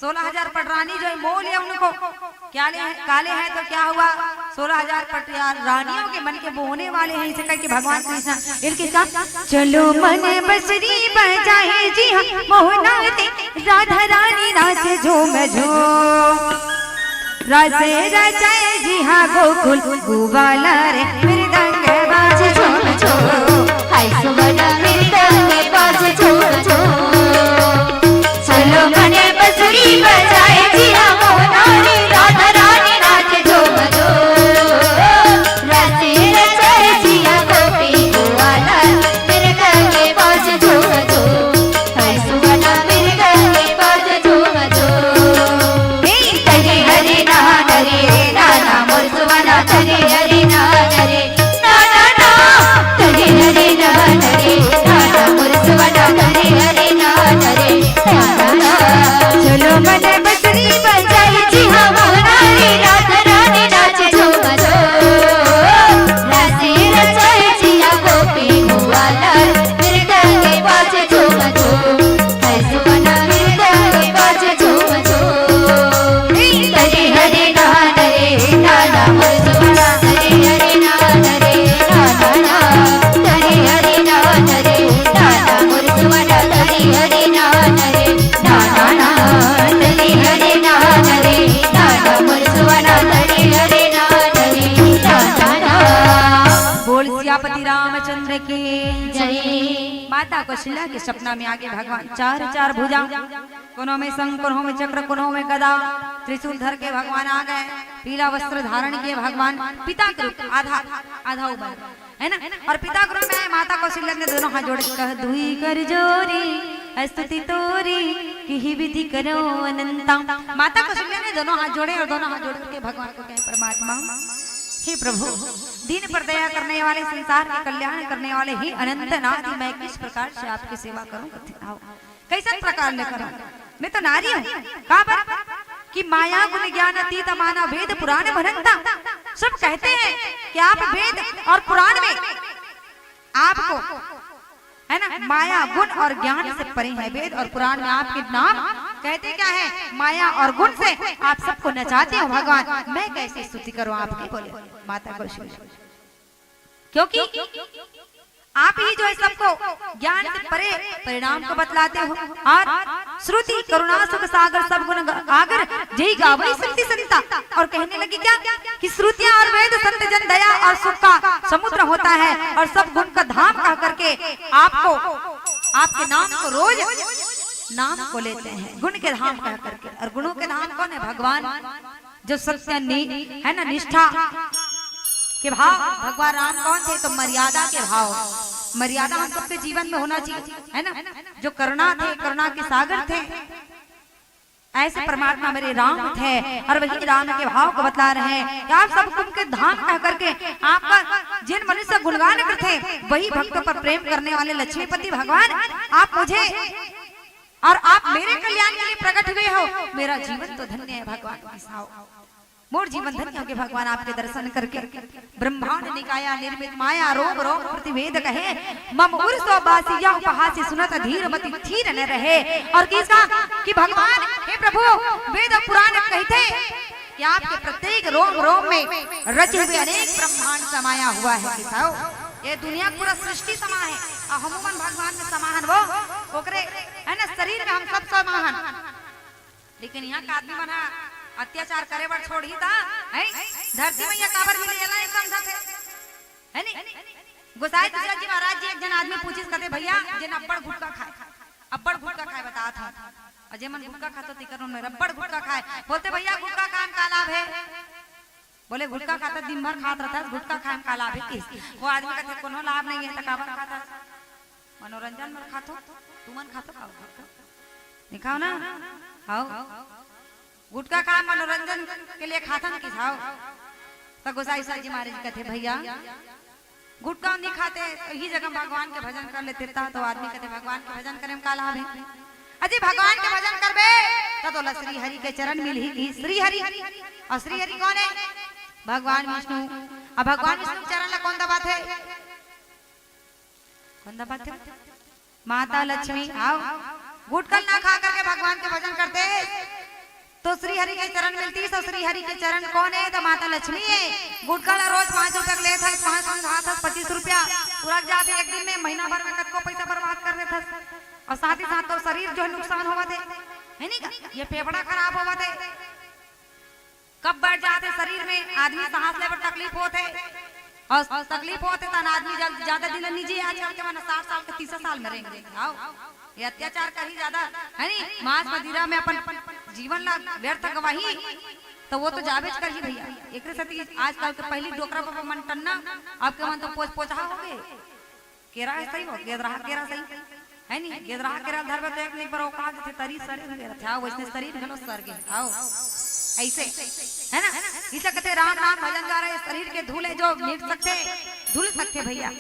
सोलह हजार पटरानी जो है मोह लिया उनको। क्या ले है, काले हैं तो क्या हुआ? सोलह हजार पटरानियों के मन के मोहने वाले हैं, अइसे कहिके भगवान कृष्ण इनके साथ। चलो मन बसरी बजाए जी हाँ, मोहना रे राधा रानी नाच झूम झूम। रास रचाए जी हाँ गोकुल गुबाला रे, मृदंग बाज झूम झूम। हाय सुमन मृदंग बाज झूम झूम। चलो मन बसरी बजाए जी हाँ, मोहना रे राधा रानी नाच झूम झूम। रास रचाए जी हाँ गोपी गुबाला, मृदंग बाज झूम झूम। हाय सुमन मृदंग बाज झूम झूम। हे तरी हरि ना तरी रे ना ना, मोर सुमना तरी हरि ना तरी ना ना ना। श्री रामचंद्र की जय। माता कौशल्या के सपना में आगे भगवान चार चार भुजा, कोनो में शंख, कोनो में चक्र, कोनो में गदा, त्रिशूल धर के भगवान आ गए। पीला वस्त्र धारण किए भगवान, पिता के रूप, आधा, आधा उबर, है ना? और पिता के रूप में माता कौशल्या ने दोनों हाथ जोड़े, कह दुई कर जोड़ी, स्तुति तोरी, किही विधि करो अनंता। माता कौशल्या ने दोनों हाथ जोड़े और दोनों हाथ जोड़ के भगवान को कहे, परमात्मा, हे प्रभु, दीन पर दया करने वाले, संसार के कल्याण करने वाले हे अनंतनाथ, मैं किस प्रकार से आपकी सेवा करूं? आओ, कैसन प्रकार ले करूं? मैं तो नारी हूं। काबर? कि माया गुण ज्ञान अतीत मानव, वेद पुराण भनंता। सब कहते हैं कि आप वेद और पुराण में आपको, है ना, माया गुण और ज्ञान से परे हैं। वेद और पुराण में आपके नाम कहते क्या है? माया और गुण से आप सबको नचाते हो भगवान। मैं कैसे स्तुति करूं आपकी? बोले माता कौशल्या। क्योंकि आप ही जो है सबको ज्ञान से परे परिणाम को बतलाते हो। और श्रुति करुणा सुख सागर सब गुण ग-, आगर, जय गावै श्रुति संता। और कहने लगी क्या कि श्रुतियां और वेद संत जन दया और सुख का समुद्र होता है और सब गुण का धाम कह करके आपको, आपके नाम को रोज नाम को लेते हैं, गुण के धाम कह करके। और गुणों के धाम कौन है? भगवान। जो सत्य नि-, है ना, निष्ठा के भाव। भगवान राम कौन थे? तो मर्यादा के भाव। मर्यादा हम सबके जीवन में होना चाहिए, है ना? जो करुणा थे, करुणा के सागर थे, ऐसे परमात्मा मेरे राम थे। और वही राम के भाव को बतला रहे हैं कि आप सब गुण के धाम कह करके आपका जिन मनुष्य गुणगान करते हैं, वही भक्तों पर प्रेम करने वाले लक्ष्मीपति भगवान, आप मुझे और आप मेरे कल्याण के लिए प्रकट हुए हो। मेरा जीवन तो धन्य है भगवान, आओ, मोर जीवन धन्य हो गया भगवान आपके दर्शन करके। ब्रह्मांड निकाया निर्मित माया, रोम रोम प्रतिवेद कहे, मम उर सो बासी या उपहासी सुनत धीर मति थीर न रहे। और किसका कि भगवान, हे प्रभु, वेद पुराण कहते कि आपके प्रत्येक रोम रोम में रचे हुए अनेक ब्रह्मांड समाया हुआ है। किसाओ, ये दुनिया पूरा सृष्टि समा है और हमू मन भगवान में समा हन, वो ओकरे, है ना, शरीर में हम सब समा हन। लेकिन यहाँ का आदमी मन ह अत्याचार करे बर छोड़ही त, हैं? धरती मैया काबर मिले, एला नहीं समझत हे, है नी? गोसाई तुलसीदास जी महाराज जी एक झन आदमी पूछिस, कथे, "भैया, जेन अब्बड़ गुटखा खाय, अब्बड़ गुटखा खाय, बतात हंव, अउ जेमन गुटखा खाथो, तेकर मन में अब्बड़ गुटखा खाय, बोलथे, 'भैया, गुटखा खाय म का लाभ हे?' बोले, 'गुटखा खाथस, दिन भर खात रहिथस, गुटखा खाय म का लाभ हे?' किस वो आदमी कथे, 'कोनो लाभ नहीं है, त काबर खाथस?' मनोरंजन बर खाथो, तुमन खाथो का गुटखा? नहीं खाओ ना? हाव। गुटखा खा मनोरंजन के लिए खाथन किस हाव? त गोसाई साहब जी महाराज जी कथे, "भैया, गुटखा नहीं खाते, तो इही जगह भगवान के भजन कर लेते ता।" तो आदमी कथे, "भगवान के भजन करे म का लाभ है?" अजी, भगवान के भजन करबे, त तोला श्री हरि के चरण मिलही की श्री हरि। और श्री हरि कौन है? भगवान विष्णु। अब भगवान विष्णु के चरण ला कौन दबाथे? कौन दबाथे? माता लक्ष्मी। आओ, गुटखा ना खा करके भगवान के भजन करते तो श्री हरि के चरण मिलती। तो श्री हरि के चरण कौन है? तो माता लक्ष्मी है। गुटखा ला रोज पाँच रुपया के लेत हस, पाँच सौ खात हस, पच्चीस रुपया उरक जाथे एक दिन में, महीना भर में कतको पैसा बर्बाद कर देत हस। और साथ ही साथ तो शरीर जो है नुकसान होवत है, है नी का? ये फेफड़ा खराब होवत है। कब बढ़ जाथे शरीर में, आदमी सांस ले बर तकलीफ होथे, और तकलीफ होथे तन आदमी जल-, ज्यादा दिन नहीं जी। आजकल के मन साठ साल के, तीस साल में रहेंगे। आओ, ये अत्याचार करही ज्यादा, है नी? मांस मदिरा में अपन जीवन ला व्यर्थ गवाही, तो वो तो जाबेच करही भैया। एकरे सेती आजकल के पहली डोकरा बाबा मन टन्ना, अब के मन तो पोच पोचहा हो गए। केरा सही हो, गेदरहा केरा सही, है नी? गेदरहा केरा धरबे तो एक नहीं पर ओका देथे, तरी सरे हुए रथे। आओ, वैसने शरीर घलो सर गे। आओ, ऐसे, है ना? इसे कथे राम नाम भजन द्वारा ये शरीर के धूल है जो मिट सकथे, धुल सकथे भैया।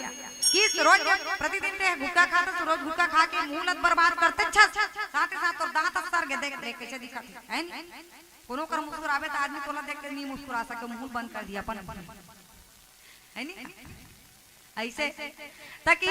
कि रोज प्रतिदिन ते गुटखा खाथस, रोज गुटखा खा के मुंह लत बर्बाद करथे, छस, साथ ही साथ तोर दांत सर गे, देख, देख कैसे दिखत हे, है नी? कोनो कर मुस्कुराबे त आदमी तोला देख के नहीं मुस्कुरा सके, मुंह बंद कर दिया अपन, है नी? ऐसे ताकि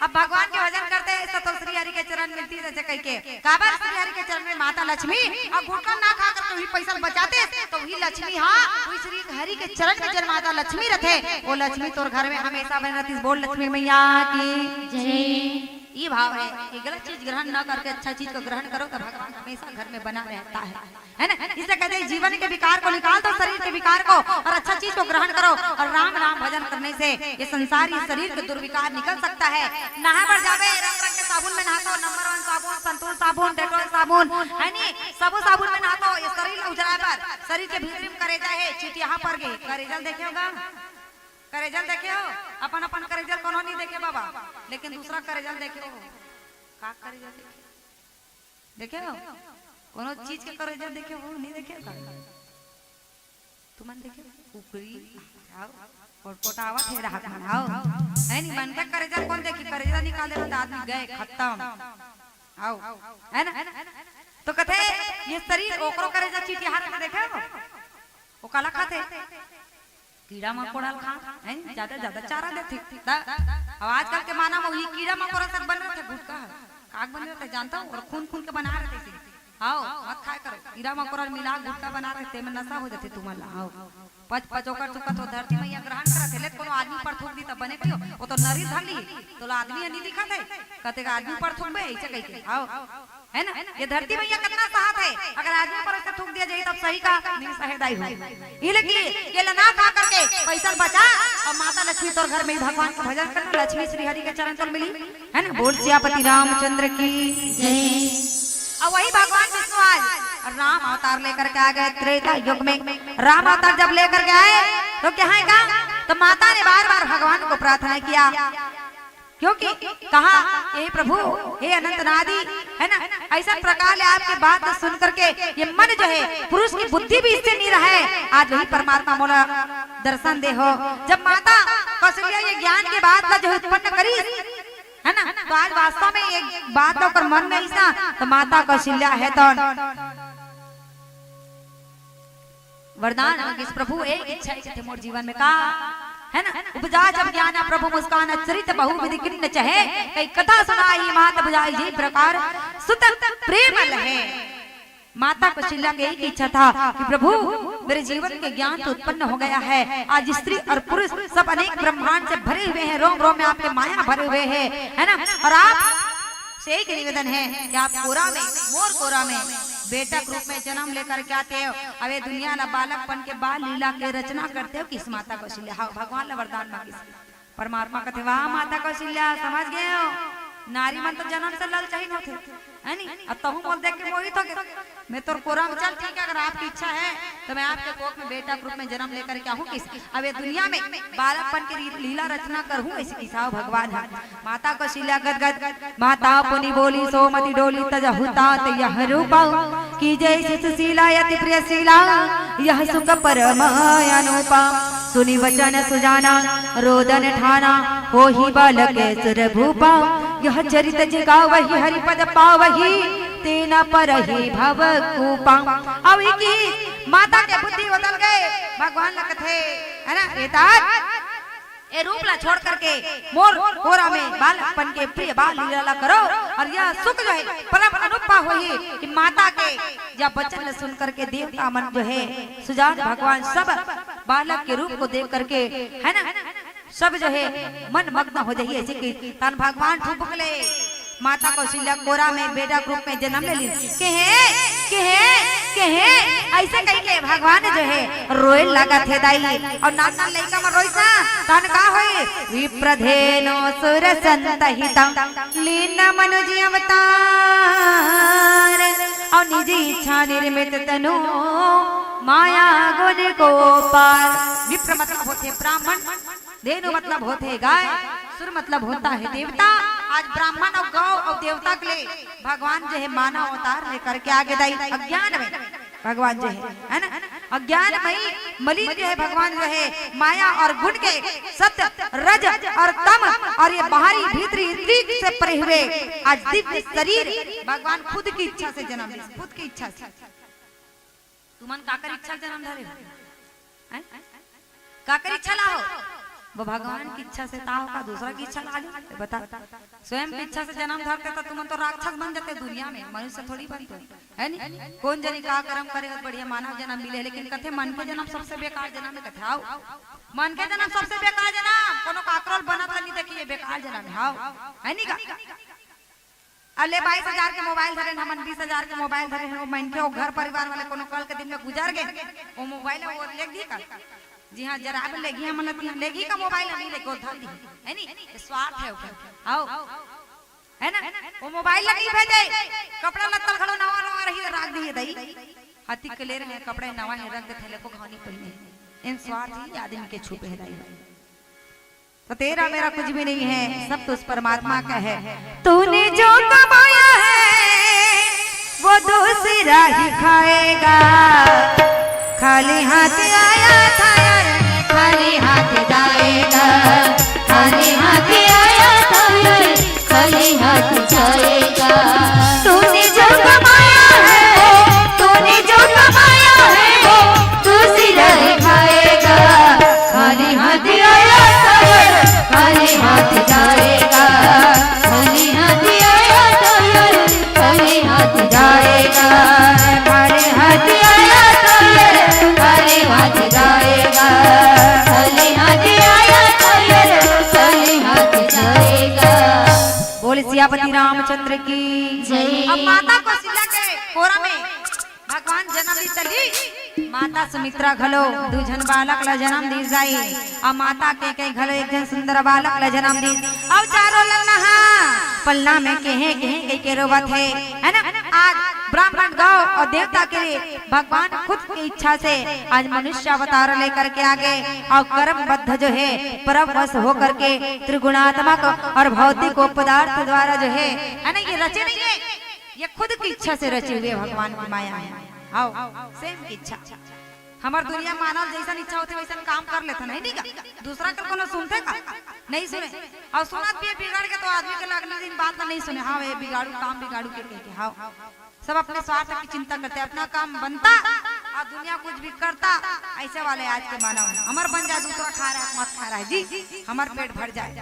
अब भगवान के भजन करते हैं तो श्री हरि के चरण मिलती, जैसे कह के काबर श्री हरि के चरण में माता लक्ष्मी, और गुटखा ना खा करके वही पैसा बचाते तो वही लक्ष्मी, हाँ, वही श्री हरि के चरण में जन माता लक्ष्मी रहते, वो लक्ष्मी तोर घर में हमेशा बने रहती। बोल लक्ष्मी मैया की जय। ये भाव है कि गलत चीज ग्रहण न करके अच्छा चीज को ग्रहण करो, तो भगवान हमेशा घर में बना रहता है, है ना? इसे कहते हैं, जीवन के विकार को निकाल दो, शरीर के विकार को, और अच्छा चीज को ग्रहण करो। और राम नाम भजन करने से ये संसारी शरीर के दुर्विकार निकल सकता है। नहाए बर जाबे, रंग रंग के साबुन में नहातो, नंबर वन साबुन, संतूर साबुन, डेटॉल साबुन, है नी, सबो साबुन में नहातो, ये शरीर ला उजराए बर। शरीर के भीतरी में करेजा है, चिटियाहा पर गे, करेजा ल देखे होगा? करेजा ल देखे हो? अपन अपन करेजा ल कोनो नहीं देखे बाबा, लेकिन दूसरा करेजा ल देखे हो। का करेजा देखे? देखे हो? कोनो चीज के करेजा देखे हो? नहीं देखे हो का? तुमन देखे हो? कुकरी, आओ, पोटपोटावत हे राहत मन, आओ। है नी, मन के करेजा कौन देखी? करेजा निकाल देबे त आदमी गए, खत्म। आओ, है ना? तो कथे, ये शरीर ओकरो करेजा चिटियाहा रथे, देखे हो? वो काला खाथे? कीड़ा मकोड़ा ल खा, है नी? ज्यादा, ज्यादा चारा देथे। त अब आजकल के माना म वही कीड़ा मकोड़ा से बन रथे गुटखा ह। काग बन रथे, जानता हूँ, और खून, खून के बना रथे इसे। आओ, मत खाए करो। कीड़ा मकोड़ा मिला गुटखा बना रहे, तेमे नशा हो जाथे तुमन ला। आओ, पच पच ओकर चुका तो धरती मैया ग्रहण करत हे, ले कोनो आदमी पर थूक दी तब बने कहियो, वो तो नरी धर ली, तो ला आदमी ह नहीं दिखत है, कते का आदमी पर थूक बे, ऐसे कह के। आओ, है ना? ये धरती मैया कितना साथ है, अगर आदमी पर ऐसे थूक दिया जाए तब सही का? नहीं सहे दाई हो। ये लेकिन ये ला ना खा करके पैसा बचा, और माता लक्ष्मी तोर घर में ही भगवान का भजन करना, लक्ष्मी श्री हरि के चरण तल मिली, है ना? बोल सियापति रामचंद्र की जय। और वही भगवान विष्णु आज राम अवतार लेकर के आ गए त्रेता युग में। राम अवतार जब लेकर के आए तो क्या है का? तो माता ने बार बार भगवान को प्रार्थना किया, क्योंकि कहा, हे प्रभु, हे अनंत अनादि, है ना, ऐसा प्रकार ले आपके बात सुन करके ये मन जो है, पुरुष की बुद्धि भी इससे नहीं रहा है। आज वही परमात्मा मोला दर्शन दे हो। जब माता कौशल्या ये ज्ञान के बात ला जो है उत्पन्न करी, है ना, तो आज वास्तव में ये बात ला ओकर मन में आइस ना, तो माता कौशल्या है तो वरदान मांगिस, प्रभु एक इच्छा हे कथे मोर जीवन में का, है ना? उपजा जब ज्ञान प्रभु मुस्कान, चरित बहुविध किन्न चहे, कई कथा सुनाई मात बुझाई, जे प्रकार सुत प्रेम लहे। माता कौशल्या की एक इच्छा था कि प्रभु, मेरे जीवन के ज्ञान तो उत्पन्न हो गया है, आज स्त्री और पुरुष सब अनेक ब्रह्मांड से भरे हुए हैं, रोम रोम में आपके माया भरे हुए हैं, है ना? और आप से एक निवेदन है कि आप कोरा में, मोर कोरा में बेटा के रूप में जन्म लेकर के आते हो। अब ये दुनिया ला बालकपन के बाल लीला के रचना करते हो किस माता कौशल्या? हाँ, भगवान ला वरदान मांगिस। परमात्मा कथे, "वाह माता कौशल्या, समझ गए हो, नारी मन तो जन्म से ललचाइन होथे, है नी? अब तहूँ मोला देख के मोहित हो गए। मैं तोर कोरा में, चल ठीक है, अगर आपकी इच्छा है तो मैं आपके कोख में बेटा के रूप में जन्म लेकर के आऊँ किस, अब ये दुनिया में बालकपन के ली-, लीला रचना करहूँ।" ऐसे किसाओ भगवान है। माता कौशल्या गदगद, माता पुनि बोली सो मति डोली, तजहु तात यह रूपा, कीजे शिशुशीला अति प्रियशीला, यह सुख परम अनूपा। सुनि वचन सुजाना रोदन ठाना, होहि बालक सुर भूपा। यह चरित जे गावहि हरि पद पावहि, तेना परहि भव कूपा। अब एक ही माता के बुद्धि बदल गए, भगवान लगथे, है ना? ए तात, ए रूप ला छोड़ करके मोर कोरा में बालकपन के प्रिय बाल लीला ला करो, और यह सुख जो है परम अनूपा होही कि माता के यह वचन ला सुन करके देवता मन जो है, सुजान भगवान सब बालक के रूप को देख करके, है ना, सब जो है मन मग्न हो जाही। ऐसे कि तन भगवान ठुबुक ले, माता कौशल्या कोरा में बेटा के रूप में जन्म ले ली। कहे, कहे, कहे, ऐसे कह के भगवान जो है रोए लगथे दाई। और नान नान लइका मन रोइस ना, तन का होई? विप्रधेनु सुर संतहिता, लीन मनुज अवतार, और निज इच्छा निर्मित तनु, माया गुण को पार। विप्र मतलब होथे ब्राह्मण, धेनु मतलब होथे गाय, सुर मतलब होता है देवता। आज ब्राह्मण और गौ और देवता के लिए भगवान जो है मानव अवतार लेकर के आगे दाई। अज्ञान में भगवान जो है, है ना, अज्ञान मई मलिन जो है भगवान जो है माया और गुण के, सत्व, रज और तम और ये बाहरी भीतरी इंद्रिय से परे हुए आज दिव्य शरीर भगवान खुद की इच्छा से जन्म ले, खुद की इच्छा से। तुमन काकर इच्छा जन्म धरे हो? हैं? काकर इच्छा ला हो? वो भगवान की इच्छा से ता हो का दूसरा की इच्छा ला हो? बता। स्वयं की इच्छा से जन्म धरते तो तुमन तो राक्षस बन जाते दुनिया में, मनुष्य थोड़ी बनते, है नी? कौन जनी का कर्म करे हो बढ़िया मानव जन्म मिले, लेकिन कथे मन के जन्म सबसे बेकार जन्म है, कथे आओ। मन के जन्म सबसे बेकार जन्म, कोनो काकरोल बनत नहीं देखिए बेकार जन्म है, आओ। है नी का? अब ले बाईस हजार के मोबाइल धरे हन, हमन बीस हजार के मोबाइल धरे हन, वो मनखे, वो घर परिवार वाले कोनो कल के दिन में गुजर गे, वो मोबाइल वो लेगही का? जी हाँ, जरा अब लेगही, हमन ल तिहाँ लेगही का मोबाइल, अभी ले गोल धर दी, है नी? ये स्वार्थ है ओकर। आओ, है ना? वो मोबाइल ला नहीं भेजे, कपड़ा लत्ता घलो नवा नवा रही, राख दिए दई। हती के ले रहे कपड़े नवा है, रख देथे, लेको घाव नहीं पहिने। इन स्वार्थी आदमी के छुपे है दाई। तो तेरा मेरा कुछ भी नहीं है, सब तो उस परमात्मा का है। तूने जो कमाया है, वो दूसरा ही खाएगा। खाली हाथ आया था यार, खाली हाथ जाएगा। खाली हाथ आया था यार, खाली हाथ जाएगा। तूने जो कमाया है, तूने जो कमाया है, वो दूसरा ही खाएगा। खाली हाथ आया था यार, खाली हाथ जाएगा। खाली हाथ आया था यार, खाली हाथ जाएगा। खाली हाथ आया था यार, खाली हाथ जाएगा। खाली हाथ आया था यार, खाली हाथ जाएगा। बोल सियापति रामचंद्र की जय। अब माता कौशल्या के कोरा में भगवान जन्म दी चली, माता सुमित्रा घलो दू झन बालक ला जन्म दीस दाई। अउ माता केकई घलो एक झन सुंदर बालक ला जन्म दीस। अउ चारों ललना हा पलना में केहे केहे कहिके रोवत हे, है ना? आज ब्राह्मण गौ अउ देवता के भगवान खुद की इच्छा से आज मनुष्य अवतार लेकर के आ गे अउ कर्मबद्ध जो है परवश होकर के त्रिगुणात्मक अउ भौतिक पदार्थ द्वारा जो है, है ना, ये रचे नहीं है, ये खुद की इच्छा से रचे हुए भगवान की माया है। आओ, सेम की इच्छा। हमर दुनिया मानव जैसन इच्छा होथे वैसन काम कर लेथन, है नहीं का? दूसरा कर कोनो सुनथे का? नहीं सुने। अउ सुनत भी हे बिगड़ के तो आदमी के अगले दिन बात ला नहीं सुने। हाँ, ये बिगाड़ू, काम बिगाड़ू के कह के, हाँ। सब अपने स्वार्थ की चिंता करथे, अपना काम बनता अउ दुनिया कुछ भी करता। ऐसे वाले आज के मानव हे। हमर बन जाए, दूसरा खा रहा है, मत खा रहा है जी, हमर पेट भर जाए।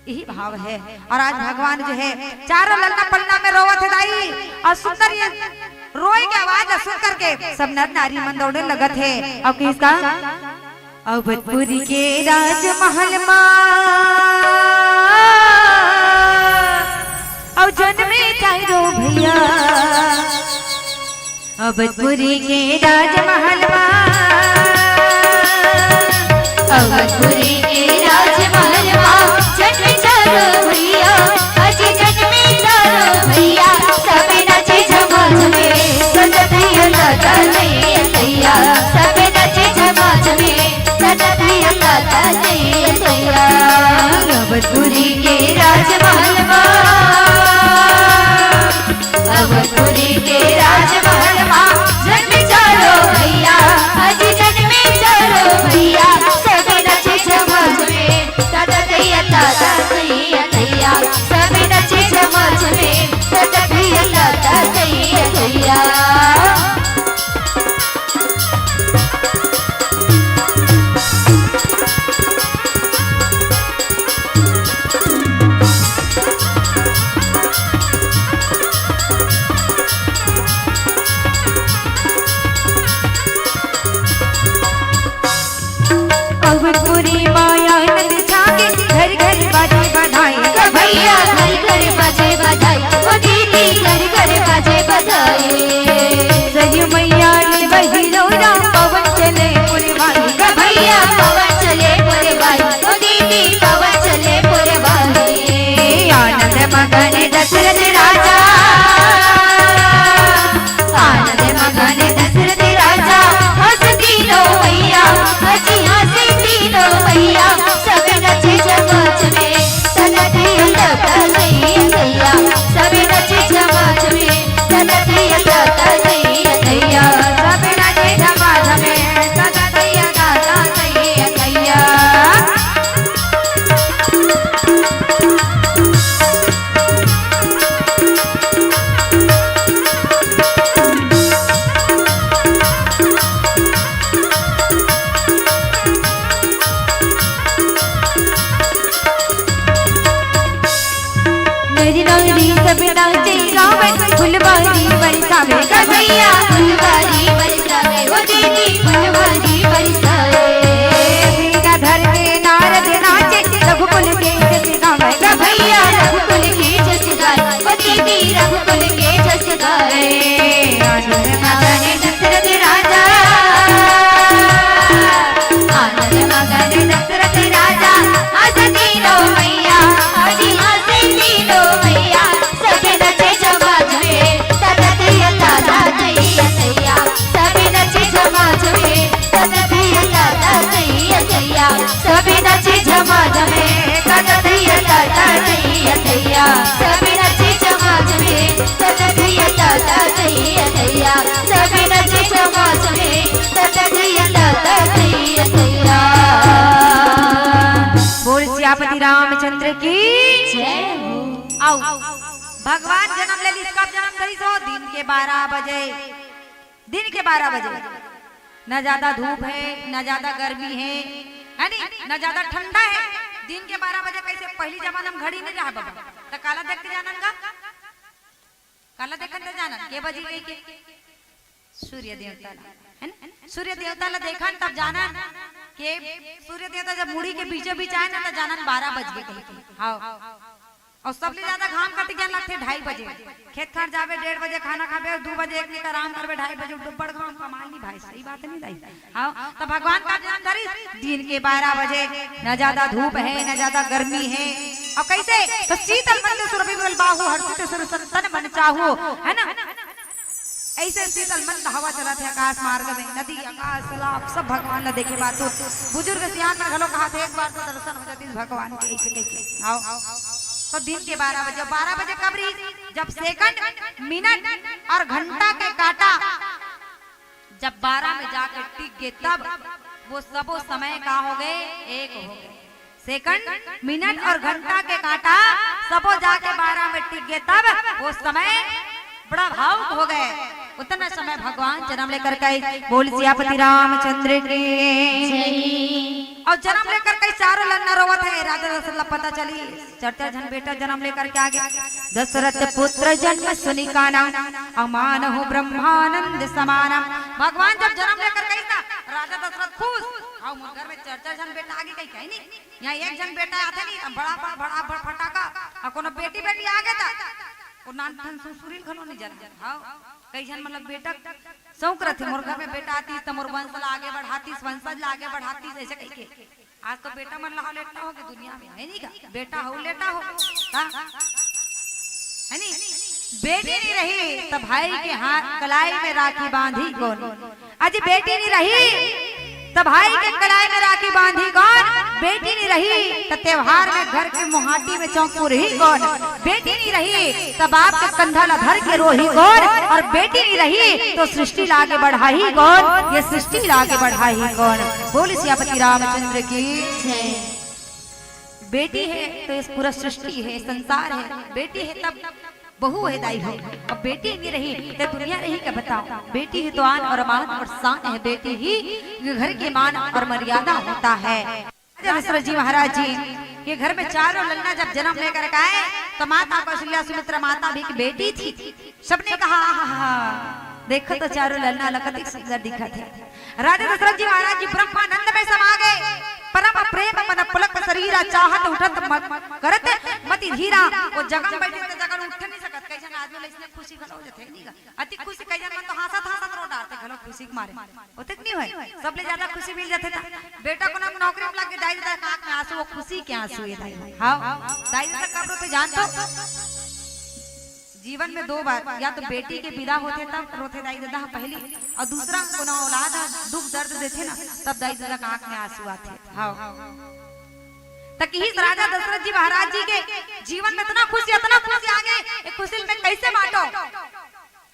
यही भाव हे। अउ आज भगवान जो हे चारों ललना पलना में रोवत हे दाई, अउ सुंदर ये रोए के आवाज ला सुन करके सब नर नारी मन दौड़े लगत हे। अउ किसका अवधपुरी के राजमहल मा अउ जनमे चारो भैया। अवधपुरी के राजमहल मा, अवधपुरी के राजमहल मा, जनमे चारो भैया, अजी जनमे चारो भैया, सबे नाचे झमा झमे, सजत भैया ताता नहीं भैया, सबे नाचे झमा झमे, सजत भैया ताता नहीं भैया। अवधपुरी के राजमहल मा, अवधपुरी के राजमहल मा, जनमे चारो भैया, अजी जनमे चारो भैया, सबे नाचे झमा झमे, ताता तैया ताता तैया तैया, सबे नाचे झमा झमे, ताता तैया ताता तैया तैया। अवधपुरी माया नंद छाके, घर घर बाजे बधाई। भैया घर घर बाजे बधाई, ओ दीदी घर घर बाजे बधाई। सरयू मैया रे बही रौरा, पवन चले पुरवाई। भैया पवन चले पुरवाई, ओ दीदी पवन चले पुरवाई। आनंद मगन दशरथ राजा, आनंद मगन दशरथ राजा, हंस तीनों मैया, हंसी हंसी तीनों मैया, सब नचे झमा झमे, सनत अंदर नहीं भैया, सब नचे झमा झमे, सनत अंदर नहीं भैया, सब नचे झमा झमे, सनत अंदर नहीं भैया। नर नारी सब नाचे गावे, फुलवारी बरसावे। भैया फुलवारी बरसावे, ओ दीदी फुलवारी बरसावे। वीणा धर के नारद नाचे, रघुकुल के जस गावे। भैया रघुकुल के जस गावे, ओ रघुकुल के जस गाए। आनंद मगन दशरथ राजा, आनंद मगन दशरथ राजा, हंस दीनो मैया, हरि हंस दीनो मैया, सब नचे जमा जमे, तन दिया तारा नैया सैया, सब नचे जमा जमे, तन दिया तारा नैया सैया, सब नचे जमा जमे, तन दिया तारा नैया सैया, सब नचे जमा जमे, तन दिया तारा नैया सैया, सब नचे जमा जमे, तन दिया तारा नैया सैया। बोल सियापति रामचंद्र की। जय हो। आओ, भगवान जन्म ले लिस, कब जन्म धरिस हो? दिन के बारह बजे, दिन के बारह बजे। न ज्यादा धूप है, न ज्यादा गर्मी है, है नी, न ज्यादा ठंडा है। दिन के बारह बजे कैसे? पहली जमाना में घड़ी नहीं रहा बाबा, तो काला देख के जानन गा, काला देखन तो जानन के बजी गई के। सूर्य देवता ला, है ना? सूर्य देवता ला देखन तब जानन के सूर्य देवता जब मुड़ी के बीचों बीच आए ना, तो जानन बारह बज गए कहीं के। हाँ, और सबले ज्यादा घाम कति ज्यान लगथे? ढाई बजे। खेत खार जाबे डेढ़ बजे, खाना खाबे और दू बजे एक निक आराम करबे, ढाई बजे उठ, बड़ घाम कमाल नहीं भाई, सही बात नहीं दाई। हाँ, तो भगवान का जन्म धरिस दिन के बारह बजे, न ज्यादा धूप है, न ज्यादा गर्मी है। और कैसे? तो शीतल मंद सुरभि विमल बाहु, हर्षित सुर संतन मन चाहु, है ना? ऐसे शीतल मंद हवा चलत हे आकाश मार्ग में, नदी, आकाश, तालाब, सब भगवान ला देखे बातु। बुजुर्ग सियान मन घलो कहाथे, एक बार तो दर्शन हो जातिस भगवान के, ऐसे कहिके। आओ, तो दिन के बारह बजे, बारह बजे कब रही? जब सेकंड, मिनट और घंटा के काटा जब बारह में जाके टिक गए, तब वो सबो समय का हो गए? एक हो गए। सेकंड, मिनट और घंटा के काटा सबो जाके बारह में टिक गए, तब वो समय बड़ा भावुक हो गए। उतना समय भगवान जन्म लेकर के, बोल सियापति रामचंद्र की। जय। और जन्म लेकर के चारों लन्ना रोवत है, राजा दशरथ ला पता चली। चार चार झन बेटा जन्म लेकर के आ गए। दशरथ पुत्र जन्म सुनि काना, अमानहु ब्रह्मानंद समाना। भगवान जब जन्म लेकर के आइस ना, राजा दशरथ खुश। अउ मोर घर में चार चार झन बेटा आ गए कहिके, नहीं, यहाँ एक झन बेटा आथे नहीं, त बड़ा बड़ा बड़ा बड़ा फटाका, अउ कोनो बेटी बेटी आ गए त वो नान ठन सुसुरी घलो नहीं जन्म। हाँ, कई झन मतलब बेटा शौक रथे, मोर घर में बेटा आतिस त मोर वंश ला आगे बढ़ातिस, वंशज ला आगे बढ़ातिस, ऐसे कहिके। आज तो बेटा मन ला लेटा हो के दुनिया में, है नहीं का? बेटा हो, लेटा हो, का? है नहीं? बेटी नहीं रही त भाई के हाथ कलाई में राखी बांधी कोन? अजी बेटी नहीं रही त भाई के कलाई में राखी बांधी कोन? बेटी नहीं रही त त्योहार में घर के मुहाटी में चौक पुरही कोन? बेटी नहीं रही त बाप के कंधा ला धर के रोही कोन? और बेटी नहीं रही तो सृष्टि ला आगे बढ़ाही कोन? ये सृष्टि ला आगे बढ़ाही कोन? बोल सियापति रामचंद्र की। जय। बेटी है तो ये पूरा सृष्टि है, संसार है। बेटी है तब बहू है दाई हो, अब बेटी नहीं रही तो दुनिया रही क्या बताओ? बेटी ही तो आन और मान और शान है, बेटी ही घर की मान और मर्यादा होता है। राजा दशरथ जी महाराज जी के घर में चारों ललना जब जन्म लेकर के आए तो माता कौशल्या सुमित्रा माता भी एक बेटी थी। सबने कहा, "आहा, देखो तो चारों ललना ल कतिक सुंदर दिखत हे।" राजा दशरथ जी महाराज जी ब्रह्मानंद में समा गए। परम प्रेम मन पुलक शरीरा, चाहत उठत मत करत मति धीरा। वो जगह में बैठे तो जगह उठ नहीं सकत, कैसे आदमी ला इसने खुशी घलो हो जाथे, नहीं गा? अति खुशी कई झन मन तो हाँसत हाँसत रो डारथे घलो खुशी के मारे। होथे कि नहीं होय? सबले ज्यादा खुशी मिल जाथे त बेटा कोनो नौकरी में लग के दाई ददा के आँख में आंसू, वो खुशी के आंसू ये दाई। हाँ, दाई ददा कब रोथे जान तो? जीवन में दो बार, या तो बेटी के विदा होथे तब रोथे दाई ददा पहली, और दूसरा कोनो औलाद ह दुख दर्द देथे ना, तब दाई ददा के आँख में आंसू आथे। हाँ। त किहिस राजा दशरथ जी महाराज जी के जीवन में इतना खुशी, इतना खुशी आ गए, ये खुशी में कैसे बांटो,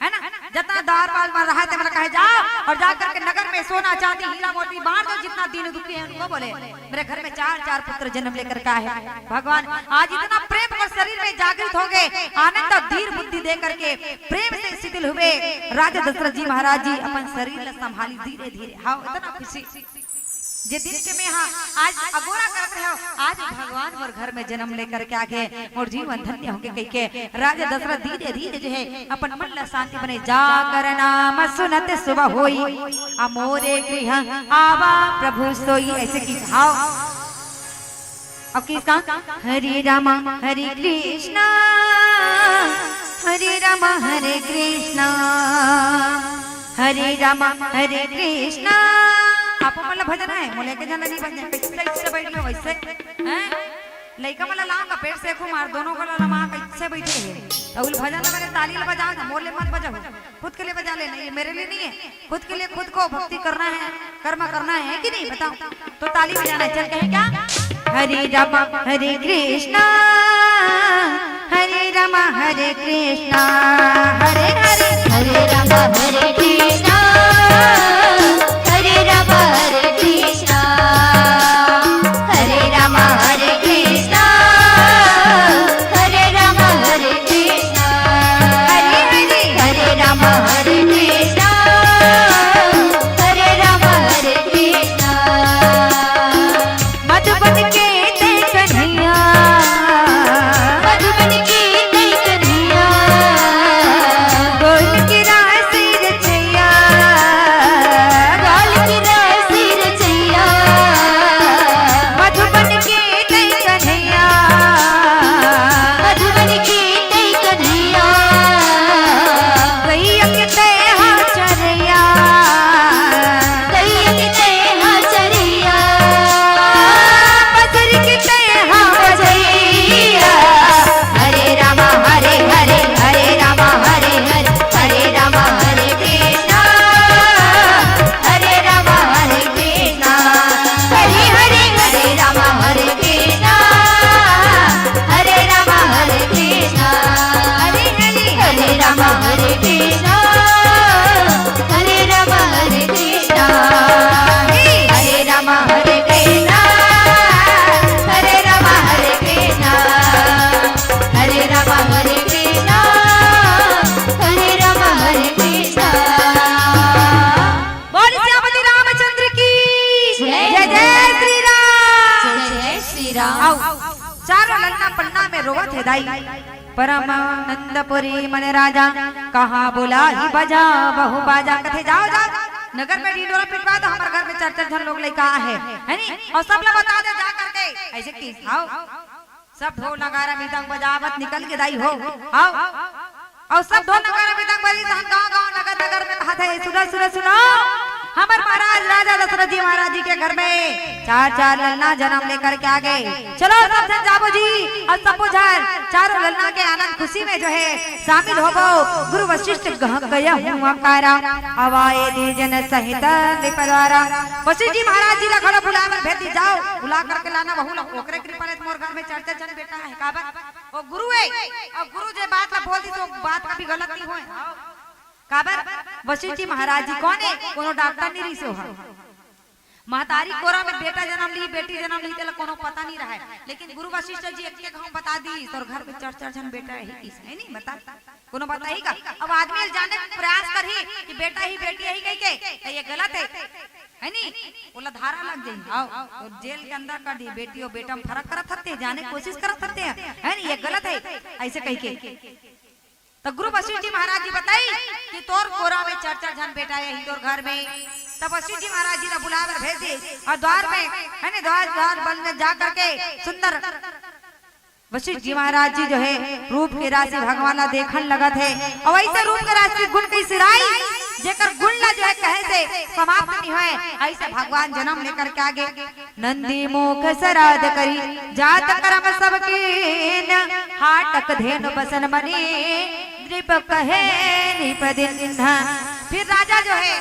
है ना? जितना द्वारपाल मन रहा थे, मन कहे, "जाओ और जा करके नगर में सोना, चांदी, हीरा, मोती बांट दो, जितना दीन दुखी है उनको।" बोले, "मेरे घर में चार, चार पुत्र जन्म लेकर के आए हैं भगवान।" आज इतना प्रेम अगर शरीर में जागृत हो गए, आनंद और धीर बुद्धि दे करके प्रेम से शिथिल हुए। राजा दशरथ जी महाराज जी अपन शरीर ला संभाली धीरे धीरे। हाँ, इतना खुशी। जे दिन के में हाँ आज अगोरा करत रहे हो, आज भगवान मोर घर में जन्म लेकर के आ गए, मोर जीवन धन्य हो गए कहिके राजा दशरथ धीरे धीरे जो है अपन मन ला शांति बने। "जाकर नाम सुनत सुबह होई, अमोरे गृह आवा प्रभु सोई।" ऐसे की। हाँ, अब किसका? "हरे रामा हरे कृष्णा, हरे राम हरे कृष्णा, हरे राम हरे कृष्णा। आप मन ला भजन हे, मोला के जाना नहीं भजन, कैसे, कैसे बैठी हो वैसे, हैं? लइका मन ला लाऊंगा, पेट से खूब मार, दोनों को ला माँ कैसे बैठे हे। तो उल भजन ला मेरे ताली ला बजाओ ना, मोर ले मत बजाओ, खुद के लिए बजा लेना, ये मेरे लिए नहीं है। खुद के लिए खुद को भक्ति करना है, कर्म करना है कि नहीं, बताओ। तो ताली बजाना है, चल कहें क्या? हरे राम हरे कृष्णा, हरे राम हरे कृष्णा, हरे हरे, हरे राम हरे कृष्णा, हरे राम हरे कृष्णा, हरे राम हरे कृष्णा, हरे राम हरे कृष्णा, हरे हरे, हरे राम हरे कृष्णा, हरे राम हरे कृष्णा। मधुबन के तैं कन्हैया, मधुबन के तैं कन्हैया, गोल के रास रचैया, गोल के रास रचैया। मधुबन के तैं कन्हैया, मधुबन के तैं कन्हैया, गैया के तैं हा चरैया, गैया के तैं हा चरैया, बजरी के तैं हा बजैया। हरे राम हरे हरे, हरे राम हरे हरे, हरे राम हरे कृष्णा, हरे राम हरे कृष्णा, हरे हरे, हरे राम हरे कृष्णा, हरे राम हरे कृष्णा, हरे हरे, हरे राम हरे कृष्णा, हरे राम हरे कृष्णा, हरे राम हरे कृष्णा, हरे राम हरे कृष्णा, हरे राम हरे कृष्णा, हरे राम हरे कृष्णा। बोल सियापति रामचंद्र की जय। जय जय श्री राम। जय जय श्री राम। आओ, चारों ललना पन्ना में रोवत हे दाई। परमानंदपुरी मन राजा, कहाँ बुलाही बजा बहु बाजा। कथे जाओ जाओ, नगर में ढिंडोरा पिटवा दो, हमर घर में चार चार झन लोग लइका आहे, है नी? अउ सब ला बता दे जा करके, ऐसे की आओ। सब ढोल नगारा मृदंग बजावत निकल गे दाई हो। आओ, अउ सब ढोल नगारा मृदंग बजी, तहन गांव गांव नगर नगर में कहत हे, सुनो सुनो सुनो, हमर महाराज राजा दशरथ जी महाराज जी के घर में चार चार ललना जनम लेकर के आ गे। चलो सब झन जाबो जी, अउ सबो झन चारों ललना के आनंद खुशी में जो हे शामिल होबो। गुरु वशिष्ठ गह गया हुआ कारा, अवाए दीजन सहित नृप द्वारा। वशिष्ठ जी महाराज जी ला घलो बुलाए बर भेज दी, जाओ बुला करके लाना बहू ला, ओकरे कृपा ले मोर घर में चार चार झन बेटा हे। काबर? ओ गुरु हे, अउ गुरु जे बात ला बोल दी तो बात कभी गलत नहीं होय। काबर? वशिष्ठ जी महाराज जी कोन हे? कोनो डॉक्टर नहीं रहिसे ओहा। महतारी कोरा में बेटा जनम ली, बेटी जनम ली, तेला कोनो पता नहीं रहे, लेकिन गुरु वशिष्ठ जी एक एक हम बता दी, तोर घर में चार चार झन बेटा हे, किस हे नहीं बता, कोनो बताही का? अब आदमी जाने के प्रयास करही कि बेटा ही बेटी ही कहि के, तो ये गलत हे, है नी? ओला धारा लग जाही, आओ, तो जेल के अंदर कर दी, बेटी अउ बेटा में फर्क करत हते, जाने के कोशिश करत हते, है नी? ये गलत हे, ऐसे कहि के। तो गुरु वशिष्ठ जी महाराज जी बताई कि तोर कोरा में चार चार झन बेटा हे ही तोर घर में। तब वशिष्ठ जी महाराज जी ला बुलाए बर भेज दे अउ द्वार में, है नी, द्वार, द्वार बन में जा करके सुंदर वशिष्ठ जी महाराज जी जो हे रूप के राशि भगवान ला देखन लगत हे। अउ ऐसे रूप के राशि गुण के सिराई, जेकर गुण ला जो हे कहे से समाप्त नहीं होय, ऐसे भगवान जनम लेकर के आ गे। नंदी मुख सराद करी, जात करम सब कीन, हाटक धेनु बसन मनी, नृप कहे नृप दीन्हा। फिर राजा जो हे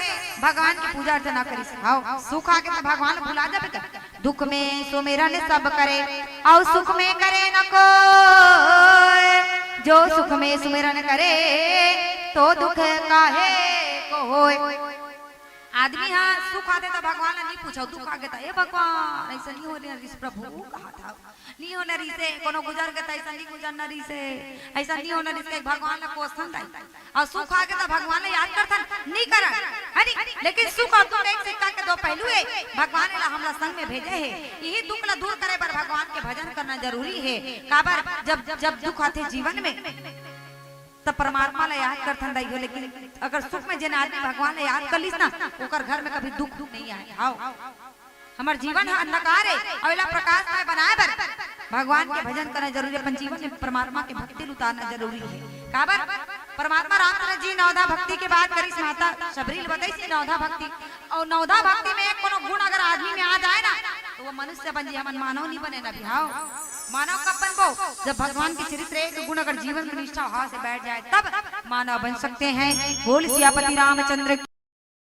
भगवान के पूजा अर्चना करिस। हव, सुख आगे त भगवान भुला जाबे का? दुख में सुमिरन सब करे, अउ सुख में करे न कोय। जो सुख में सुमिरन करे, तो दुख काहे को होय। आदमी हा सुख आथे त भगवान ला नहीं पूछव, दुख आगे त, "ए भगवान, ऐसा नहीं होना रिहिस प्रभु," कहा था। नहीं होना रिहिसे, कोनो गुजर गे त ऐसा नहीं गुजरना रिहिसे, ऐसा नहीं होना रिहिसे, भगवान ला कोसथन दाई। अउ सुख आगे त भगवान ला याद करथन, नहीं करन, है नी? लेकिन सुख अउ दुख एक सिक्का के दो पहलू हे। भगवान ला हमला संग में भेजे हे, यही दुख ला दूर करे बर भगवान के भजन करना जरूरी हे। काबर? जब, जब दुख आथे जीवन में, त परमात्मा ला याद करथन दाई हो, लेकिन अगर सुख में जेन आदमी भगवान ला याद कर लिस ना, ओकर घर में कभी दुख नहीं आए। हव, हमर जीवन ह अंधकार हे, अउ एला प्रकाशमय बनाए बर भगवान के भजन करना जरूरी हे, अपन जीवन में परमात्मा के भक्ति ल उतारना जरूरी हे। काबर? परमात्मा रामचंद्र जी नवधा भक्ति के बात करिस, माता शबरी ल बताइस नवधा भक्ति, अउ नवधा भक्ति में एक कोनो गुण अगर आदमी में आ जाए ना, तो वो मनुष्य बन जाए, हमन मानव नहीं बने ना बिहाव। मानव कब बनबो? जब भगवान के चरित्र एक गुण अगर जीवन में निष्ठा भाव से बैठ जाए, तब मानव बन सकते हैं। बोल सियापति रामचंद्र की।